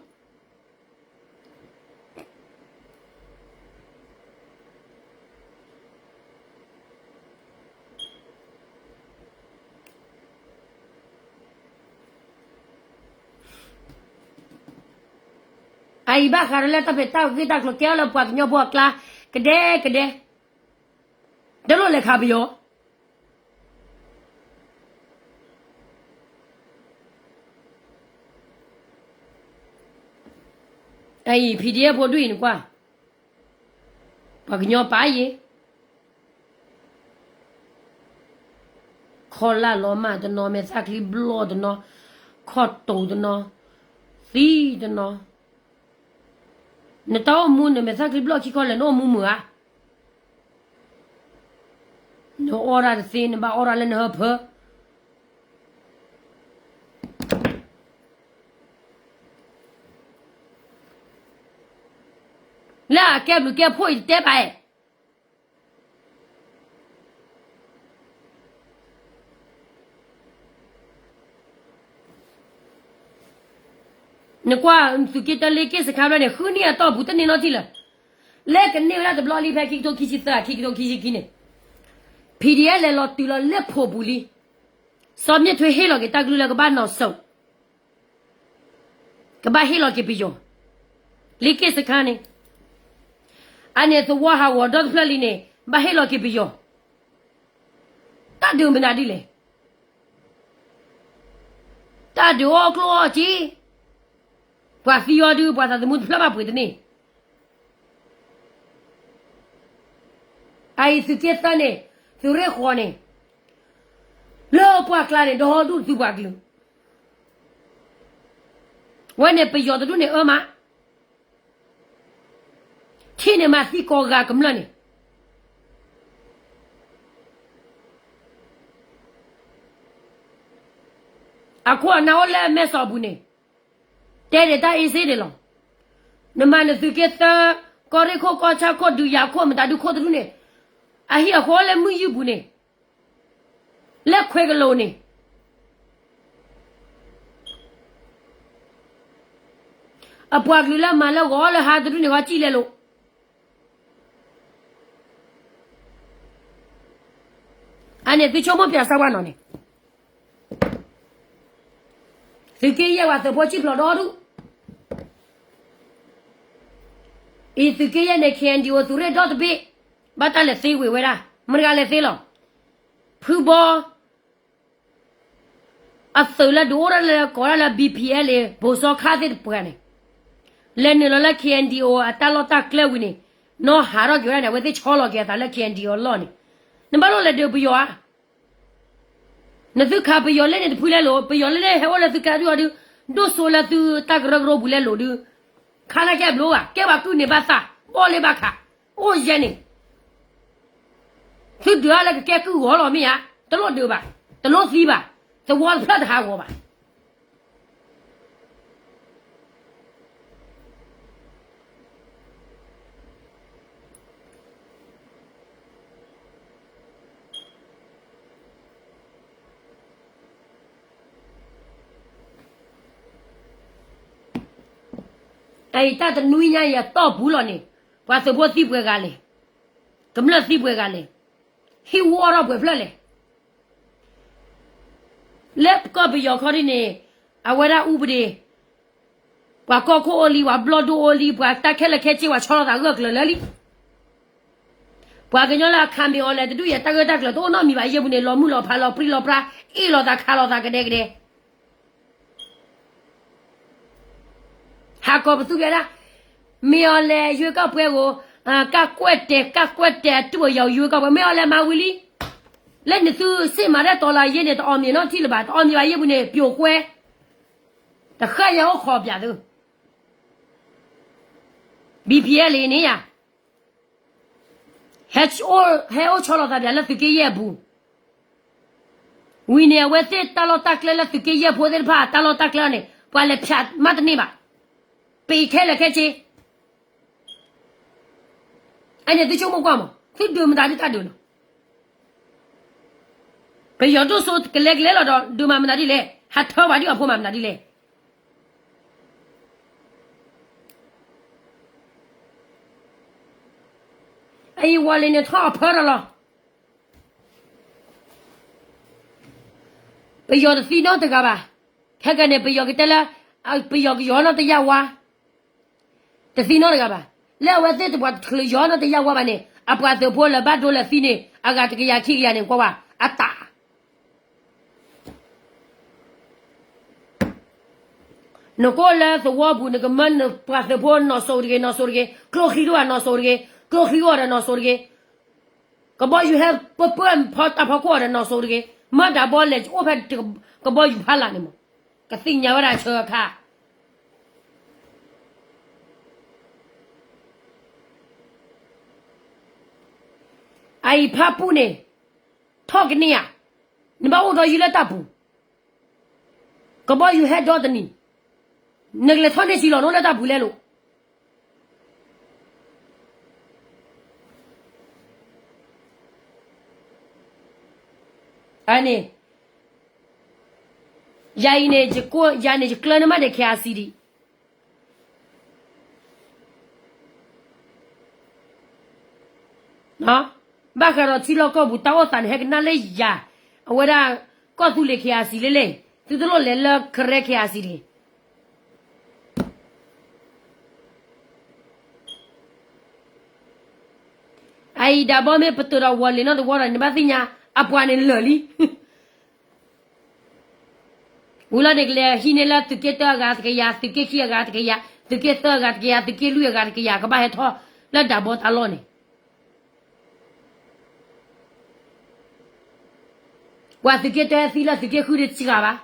အအံၤဘၣ်ဃးဒီးလၢတၢ်ဖံးတၢ်ဂ့ၢ်တၢ်ကျိၤကဲအီၤလၢပှၤကညီဖိအကျါ ကဒဲကဒဲ, တလိၣ်လဲၤခးပယီၤ. အအံၤ PDF ဖိဒူၣ်အံၤနကွၢ်, ပှၤကညီပာ်ယ့ၣ် ခီၣ်လၢ်လီၤမၢ်တနီၤ, မဲာ်သၣ်ချံဘျီၣ်တနီၤ, ခီၣ်တိၤတနီၤ, သံတနီၤ, နတၢ်အိၣ်မူန့ၣ် မဲာ်သၣ်ချံဘျီၣ်ခံခီလဲၣ် နအိၣ်မူမုာ်ဧါ. နအီၣ်တၢ်တသ့ နဘၣ်အီၣ်တၢ်လၢနဟၢဖၢ လၢအကဲဘျုးကဲဖှိၣ်အံၤတတဲဘၣ်အဲၣ် နကွၢ်သုးက့တၢလ့က့ၣ်စခါဖျၢၣ်န့ၣ် ဃုနံၣ်အတီၢ်ပူၤတန့ၢ်နီတထံၣ်လၢၤ. လၢကန့ၢ်ဝဲဒၣ်တဘျီလံ ဖဲခံကထိခံဆံသၢ ခံကထိခံဆံခံန့ၣ် PDF လဲၤလီၤတုၤလီၤလၢဖှိၣ်ပူၤလံ. စီၤမ့ၣ်ထွ့ဟ့ၣ်လီၤက့ၤတၢ်ကလုၢ်လၢကဘၣ်နီၢ်စိး ကဘၣ်ဟ့ၣ်လီၤက့ၤပယီၤ လ့က့ၣ်စခါန့ၣ် အန့ၣ်သဝီဟးဂီၤဒီတဖျၢၣ်လံန့ၣ် ဘၣ်ဟ့ၣ်လီၤက့ၤပယီၤ တၢ်ဒုးမနုၤဒ်လဲၣ်. တၢ်ဒုးအီၣ်ကျိၣ်အီၣ်စ့ ပှၤသံအီၤဒုး ပှၤသးသမူတဖျၢၣ်ဘၣ်ပှ့ၤတန့ၢ်. အအံၤသုးက့သၢန့ၣ် သုးရ့ၣ်ဃီၤန့ၣ် လၢပှၢ်ကျါန့ၣ် ဒီဒူၣ်သုပှၤကလုာ် ဝဲန့ၣ်ပယီၤတဒူၣ်န့ၣ်အၢမး ထံၣ်န့ၣ်မၤသံကိးဂၤကမျၢၢ်န့ၣ် အခိၣ်အနၢ်အိၣ်လၢမဲၢ်စီၤပူၤန့ၣ် တဲဒၣ်တၢ်အ့စ့န့ၣ်လီၤ. နမၤနသုးက့သၢ ကီၢ်ရ့ၣ်ခိၣ် ကီၢ်ဆၣ်ခိၣ် ဒုးယၤခိၣ် မတၤဒုးခိၣ်တဒူၣ်န့ၣ် အဟံၣ်အဃီလၢမုၢ်ယုၢ်ပူၤန့ၣ် လၢခွဲးကလိၤန့ၣ် အပှၤကလုာ်လၢမၤလၢဂီၤလၢဟါတဒူၣ်န့ၣ် ဂီၤစံၣ်လဲလိာ် အန့ၣ်သုဆိကမိၣ်ပၠးစၢ်ဝဲနီၤန့ၣ် သုးက့ယဲၢ်ဝဲသုးဖိဆံၣ်ဖျိးဒီဒူၣ် အံၤသုးက့ယဲၢ်န့ၣ် KNDO သုးရ့ၣ်ဒီတဘ့ၣ် ဘၣ်တၢ်လဲၤသ့ဝံၤဝဲဒၣ် မတၤတဂၤလဲၤသ့လီၤ. ဖုဘီ အသုးလၢဒုးအိၣ်ဒၣ်လၢကိးဒၣ်လၢ BPL ဘိၣ်စီခါသ့ၣ်တပှၤန့ၣ် လဲၤနုာ်လီၤလၢ KNDO အတၢ်လီၢ်တၢ်ကျဲဝံၤန့ၣ် နီၢ်ဟးထီၣ်က့ၤဝဲဒၣ်န့ၣ် အဝဲသ့ၣ်ဆီလီၤက့ၤအသးလၢ KNDO အလီၢ်န့ၣ် နဘၣ်လိၣ်လဲၤဒုးပယီၤဧါ နသုခးပယီၤလၢန့ၣ်တဖုလဲလိာ် ပယီၤလၢန့ၣ်ဟဲအိၣ်လၢသုကါဒုးအီၤဒုး ဒိၣ်စိလၢသုတၢ်ကရၢကရိပူၤလဲလိာ်ဒုး ခါနာ်ကဲဘျိဘၣ် ကဲပှၤကုၢ်န့ၢ်ဘၣ်သး ဘီၣ်လ့ဘၣ်ခး အိၣ်ယဲန့ၣ် သုဒုးအါလၢကကဲကုၢ်ဂီၤလီၤမ့ၢ်ဧါ တလိၣ်ဒုးဘၣ် တလိၣ်သံဘၣ် သဝီတဖျၢၣ်တဟးဂီၤဘၣ် အံၤတၢ်တနွံညါအံၤအတီၢ်ပူၤလီၤန့ၣ်, ပှၤသုးဖိသံပှဲၤဂၤလဲၣ်, ကမျၢၢ်သံပှဲၤဂၤလဲၣ်, ဟံၣ်ဝီထီၣ်ပှဲၤဖျၢၣ်လဲၣ်. လၢကီၢ်ပယီၤခီဒ်န့ၣ်, အဝဲဒၣ်အူပဒ့, ပှၤကီၢ်ခိၣ်အိၣ်လံ, ပှၤဘျီၣ်ဒိၣ်အိၣ်လံ, ပှၤတၢ်ခဲလၢာ်ခဲဆ့ ပှၤဆီလီၤသးဂၢၢ်ကျၢၤလၢာ်လံ. ပှၤကညီလၢအခးမ့ၢ်အီၤလဲၣ် တဒူၣ်ယဲၢ်တၢ်ဂၢၢ်တၢ်ကျၢၤတအိၣ်နီတမံၤဘၣ် ယဲၢ်ပူၤန့ၣ် လီၤမုၢ်လီၤဖးလီၤပြံလီၤပြါ အ့ၣ်လိာ်သးခးလိာ်သးကဒဲကဒဲ ဟးကိးပသူဝဲဒၣ်, မ့ၢ်အီၤလဲၣ် ယွဲၢ်ကီၢ်ပှဲၤဧိၤ, ကၢ်ကွဲၢ်တဲာ် ကၢ်ကွဲၢ်တဲာ် အတူၢ်အယီၤ ယွဲၢ်ကီၢ်ပှဲၤ မ့ၢ်အီၤလဲၣ် မၤဝံၤလံ. လၢနသုစ့ၢ်မၤတၢ်တီၤလၢယဲၢ်န့ၣ် တအီၣ်မ့ၢ်နီတထံၣ်လၢၤဘၣ်, တအီၣ်မ့ၢ်ဘၣ်ယဲၢ်ပူၤန့ၣ် ပျိၤကွဲ, တဃၣ်ယၤအိၣ်ခိးပၠးသု, ဘံၣ်ဖံးအဲၣ်လ့န့ၣ်ယၤ ဟဲအိၣ်ဆီလီၤသးပၠးလၢသုးက့ယဲၢ်အပူၤ, ဝံၤန့ၣ် အဝဲသ့ၣ်တၢ်လီၢ်တၢ်ကျဲလၢသုးက့ယဲၢ်ဖိသ့ၣ်တဖၣ် တၢ်လီၢ်တၢ်ကျဲန့ၣ် ပှၤလဲၤဖၠးမးတန့ၢ်ဘၣ်, ပ့ၤခဲလၢာ်ခဲဆ့, အန့ၣ်သုဆိကမိၣ်ကွၢ်မး သုဒုးမတၤဒ်တၢ်ဒုးလီၤ. ပယီၤဒိၣ်စိကလဲၤကလဲၤလီၤဒီး ဒုးမၤမတၤဒ်လဲၣ်, ဟးထၢပှၤဒ်အဖိမၤမတၤဒ်လဲၣ်. အအံၤဝီၤလ့ၤန့ၣ်ထီၣ်အဖၢထီၣ်လီၤ. ပယီၤတသံနီတဂၤဘၣ်. ခဲကနံၣ်န့ၣ် ပယီၤကတဲလၢ ပယီၤကယီၤနီၢ်တယၢ်ဝါ, တသံနီတဂၤဘၣ်. လၢအဝဲသ့ၣ်တပှၤတချုးယီၤနီၢ်တယၢ်ဝါဘၣ်န့ၣ် အပှၤသုးဖိလၢဘၣ်ဒိလၢသံန့ၣ် အဂၤတကယၤခံကယၤန့ၣ် ကွၢ်ဝဲ အတၢ် နကအိၣ်လၢသဝီပူၤ နကမၢနပှၤသုးဖိနီၢ်စိၤတဂ့ၤ နီၢ်စိၤတဂ့ၤ, ကျိချံဒိၣ်ဧါနီၢ်စိၤတဂ့ၤ, ကျိချံဂီၢ်ဒီးနီၢ်စိၤတဂ့ၤ, ကဘီယူၤဟဲပၢပၢဖီတၢ်ဖီခိၣ်အီၤဒီးနီၢ်စိၤတဂ့ၤ, မၢဒၣ်ဘီလဲၤအိၣ်ဖဲကဘီယူၤဖးလၢ်န့ၣ်မး, ကသ့ၣ်ညါဝဲဒၣ်ဆၢအခါ အအံၤဖၣ်ပူၣ်န့ၣ် ထီၣ်ကန့ၢ်ဧါ, နဘၣ်အိၣ်ဒီးယုၢ်လၢတၢ်ပူၤ, ကဘီယူၤဟဲဒီတနံၤ, နကလဲၤထီၣ်န့ၢ်ဆံးလီၤ နအိၣ်လၢတၢ်ပူၤလဲၣ်လိၤ. အန့ၣ် ယၤအံၤန့ၣ် ယၤန့ၣ် ယကျၢၤန့ၢ်မးဒီး KIC ဒံး ဘၣ်ဃးဒီးထံလီၢ်ကီၢ်ပူၤတၢ်အိၣ်သးန့ၣ် ဟဲကနၣ်လၢယၤ, အဝဲဒၣ် ကီၢ်သူလ့ၤ KIC လၢလဲၣ်, သုတလိၣ်လဲၤလၢကရဲ KIC တဂ့ၤ. အအံၤဒၣ်ဘီမ့ၢ်ပတုာ်ဒီးဝီၤလ့ၤနီတဝီဒီး နဘၣ်သ့ၣ်ညါ အပှၤန့ၣ်လၢာ်လံ. ဝံၤလီၤန့ၣ်ကလဲၤဟံးန့ၢ်လၢသုးက့တၢအဂၤတကယၤ, သုးက့ခံအဂၤတကယၤ, သုးက့သၢအဂၤတကယၤ, သုးက့လွံၢ်အဂၤတကယၤ, ကဘၣ်ဟဲထီၣ်လၢဒၣ်ဘီတၢ်လီၢ်န့ၣ် ပှၤသုးက့တၢဟဲသံလၢသုးက့ဃုတစှၤဘၣ်.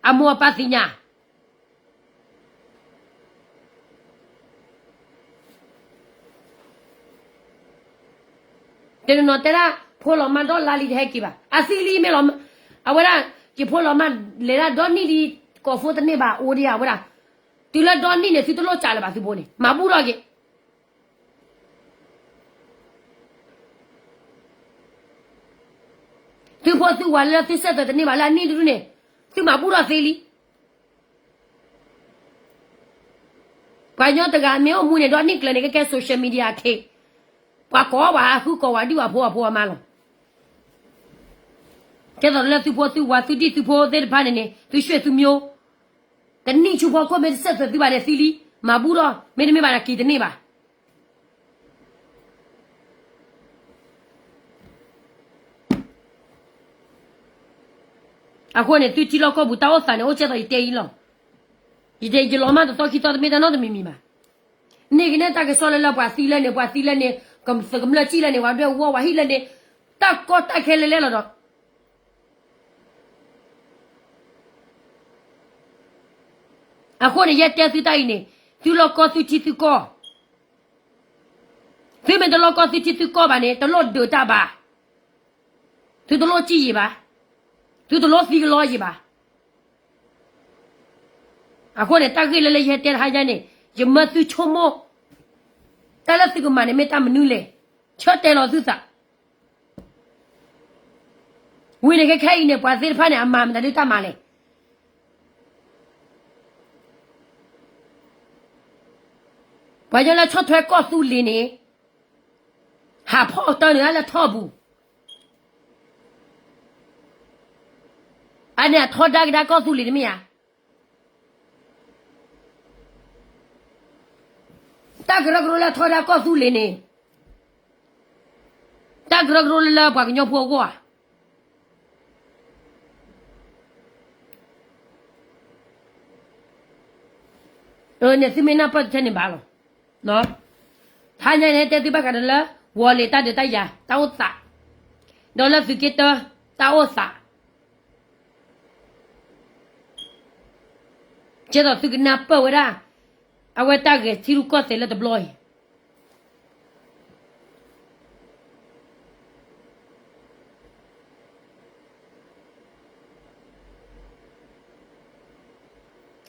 အမိၢ်အပၢ်သ့ၣ်ညါ တနီၤနီၤတဲဒၣ် ဖိလီၤမၢ်ဒီလါလံတဟဲက့ၤဘၣ်. အသံလံမ့ၢ်လီၤ, အဝဲဒၣ် ယဖိလီၤမၢ်လဲၤဒၣ်ဒီနံၣ်လံ ကိးဖိတန့ၢ်ဘၣ် အိၣ်ဒံးဧါဝဲဒၣ်. တုၤလၢဒီနံၣ်န့ၣ် သုတလိၣ်စးလၢၤဘၣ်သုဖိန့ၣ် မၤဘူၣ်ထီၣ်က့ၤ သုဖိသုဝၤလၢသုစဲးသွဲးတန့ၢ်ဘၣ်လၢအနံၣ်တဒူၣ်န့ၣ် သုမၤဘူၣ်ထီၣ်သ့လံ. ပှၤကညီတဂၤမ့ၢ်အိၣ်မူန့ၣ် ဒီနံၣ်ကျၢၤန့ၣ် ကကဲ social media အခ့ ပှၤကိးဘၣ်ဟးဃုကိးဝဲဒ်အဖိအဖိအမါလီၤ. ကဲသိးလၢသုဖိသုဝၤသုဒံၣ်သုဖိသ့ၣ်တဖၣ်န့ၣ်န့ၣ် သုဆွေသုမျိုး တနံၣ်ဆူဖီခိၣ်မ့ၢ်တစဲးသွဲးသုဘၣ်န့ၣ်သံလံ, မၤဘူၣ်ထီၣ် မ့တမ့ၢ်ဘၣ်န့ၣ်က့ၤတန့ၢ်ဘၣ်. အဃိန့ၣ် သုထံလီၢ်ကီၢ်ပူၤတၢ်အိၣ်သးန့ၣ် အိၣ်ကဲသိးယတဲအံၤလီၤ. ယတဲယလီၤမၢ်တသီခံသီတမ့ၢ်တၢ်နီတမံၤမံၤဘၣ်. န့ၢ်က့ၤန့ၢ်တၢ်ကစီၣ်လၢလၢပှၤသံလၢန့ၣ် ပှၤသံလၢန့ၣ် ကမျၢၢ်ကံၣ်လၢန့ၣ် ပှၤဒွဲၣ်ဝီပှၤဟံၣ်လၢန့ၣ် တၢ်ကီတၢ်ခဲလၢလဲလီၤဒီး အဃိန့ၣ် ယဲတဲသုတၢ်အံၤန့ၣ် သုလီၢ်ကီၢ်သုထံသုကီၢ်, သုမ့ၢ်တလီၢ်ကီၢ်သုထံသုကီၢ်ဘၣ်န့ၣ် တလိၣ်ဒုးတၢ်ဘၣ်, သုတလိၣ်စံၣ်ယံာ်ဘၣ်, သုတလိၣ်သံကလီယံာ်ဘၣ်. အဃိန့ၣ် တၢ်ဂ့ၢ်လၢလၢယဟဲတဲတဟါညါန့ၣ် ယမၢသုဆိကမိၣ် တၢ်လၢသုကမၤန့ၣ်မ့ၢ်တၢ်မနုၤလဲၣ်, ဆၢတဲာ်လီၤသုသး ဝံၤန့ၣ်ခဲခဲအံၤန့ၣ် ပှၤသ့ၣ်တဖၣ်န့ၣ် အမၤမတၤဒုးတၢ်မၤလဲၣ်. ပှၤကညီလၢဆီၣ်ထွဲကီၢ်သူလ့ၤန့ၣ် ဟးဖီၣ်တၢ်နုာ်လၢထီၣ်ပူၤ, အန့ၣ်အထီဒါကဒါကီၢ်သူလ့ၤတမ့ၢ်ဧါ. တၢ်ကရၢကရိလၢအထီဒါကီၢ်သူလ့ၤန့ၣ် တၢ်ကရၢကရိလၢပှၤကညီဖိအဂီၢ်ဧါ. န့ၣ်သုမ့ၢ်နၢ်ပၢၢ်တထဲန့ၣ်ဘၣ်လီၤ. တဟါညါန့ၣ် တဲသုဘၣ်ဃးဒီးလၢ ဝီၤလ့ၤတၢ်ဒုးတၢ်ယၤ တၢ်အိၣ်သး, ဒီးလၢသုးက့တၢ တၢ်အိၣ်သး ကဲသိးသုကနၢ်ပၢၢ်ဝဲဒၣ် အဝဲတၢ်ဂဲၤထံရူၢ်ကီၢ်သဲးလၢတဘျီ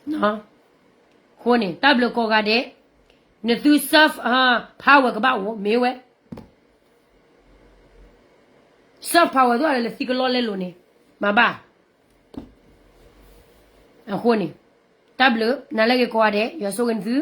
အံၤ အဃိန့ၣ် တၢ်ဘျုးကိးဂၤဒဲး, နသု soft power ကဘၣ်အိၣ် မ့ၢ်ဝဲ soft power ဒ်လဲၣ် လၢသံကလီလဲလိာ်န့ၣ် မၤဘၣ်. အဃိန့ၣ် တၢ်ဘျုးနၤလၢအဂ့ၤကိးဂၤဒဲး ယွၤဆိၣ်ဂ့ၤနသု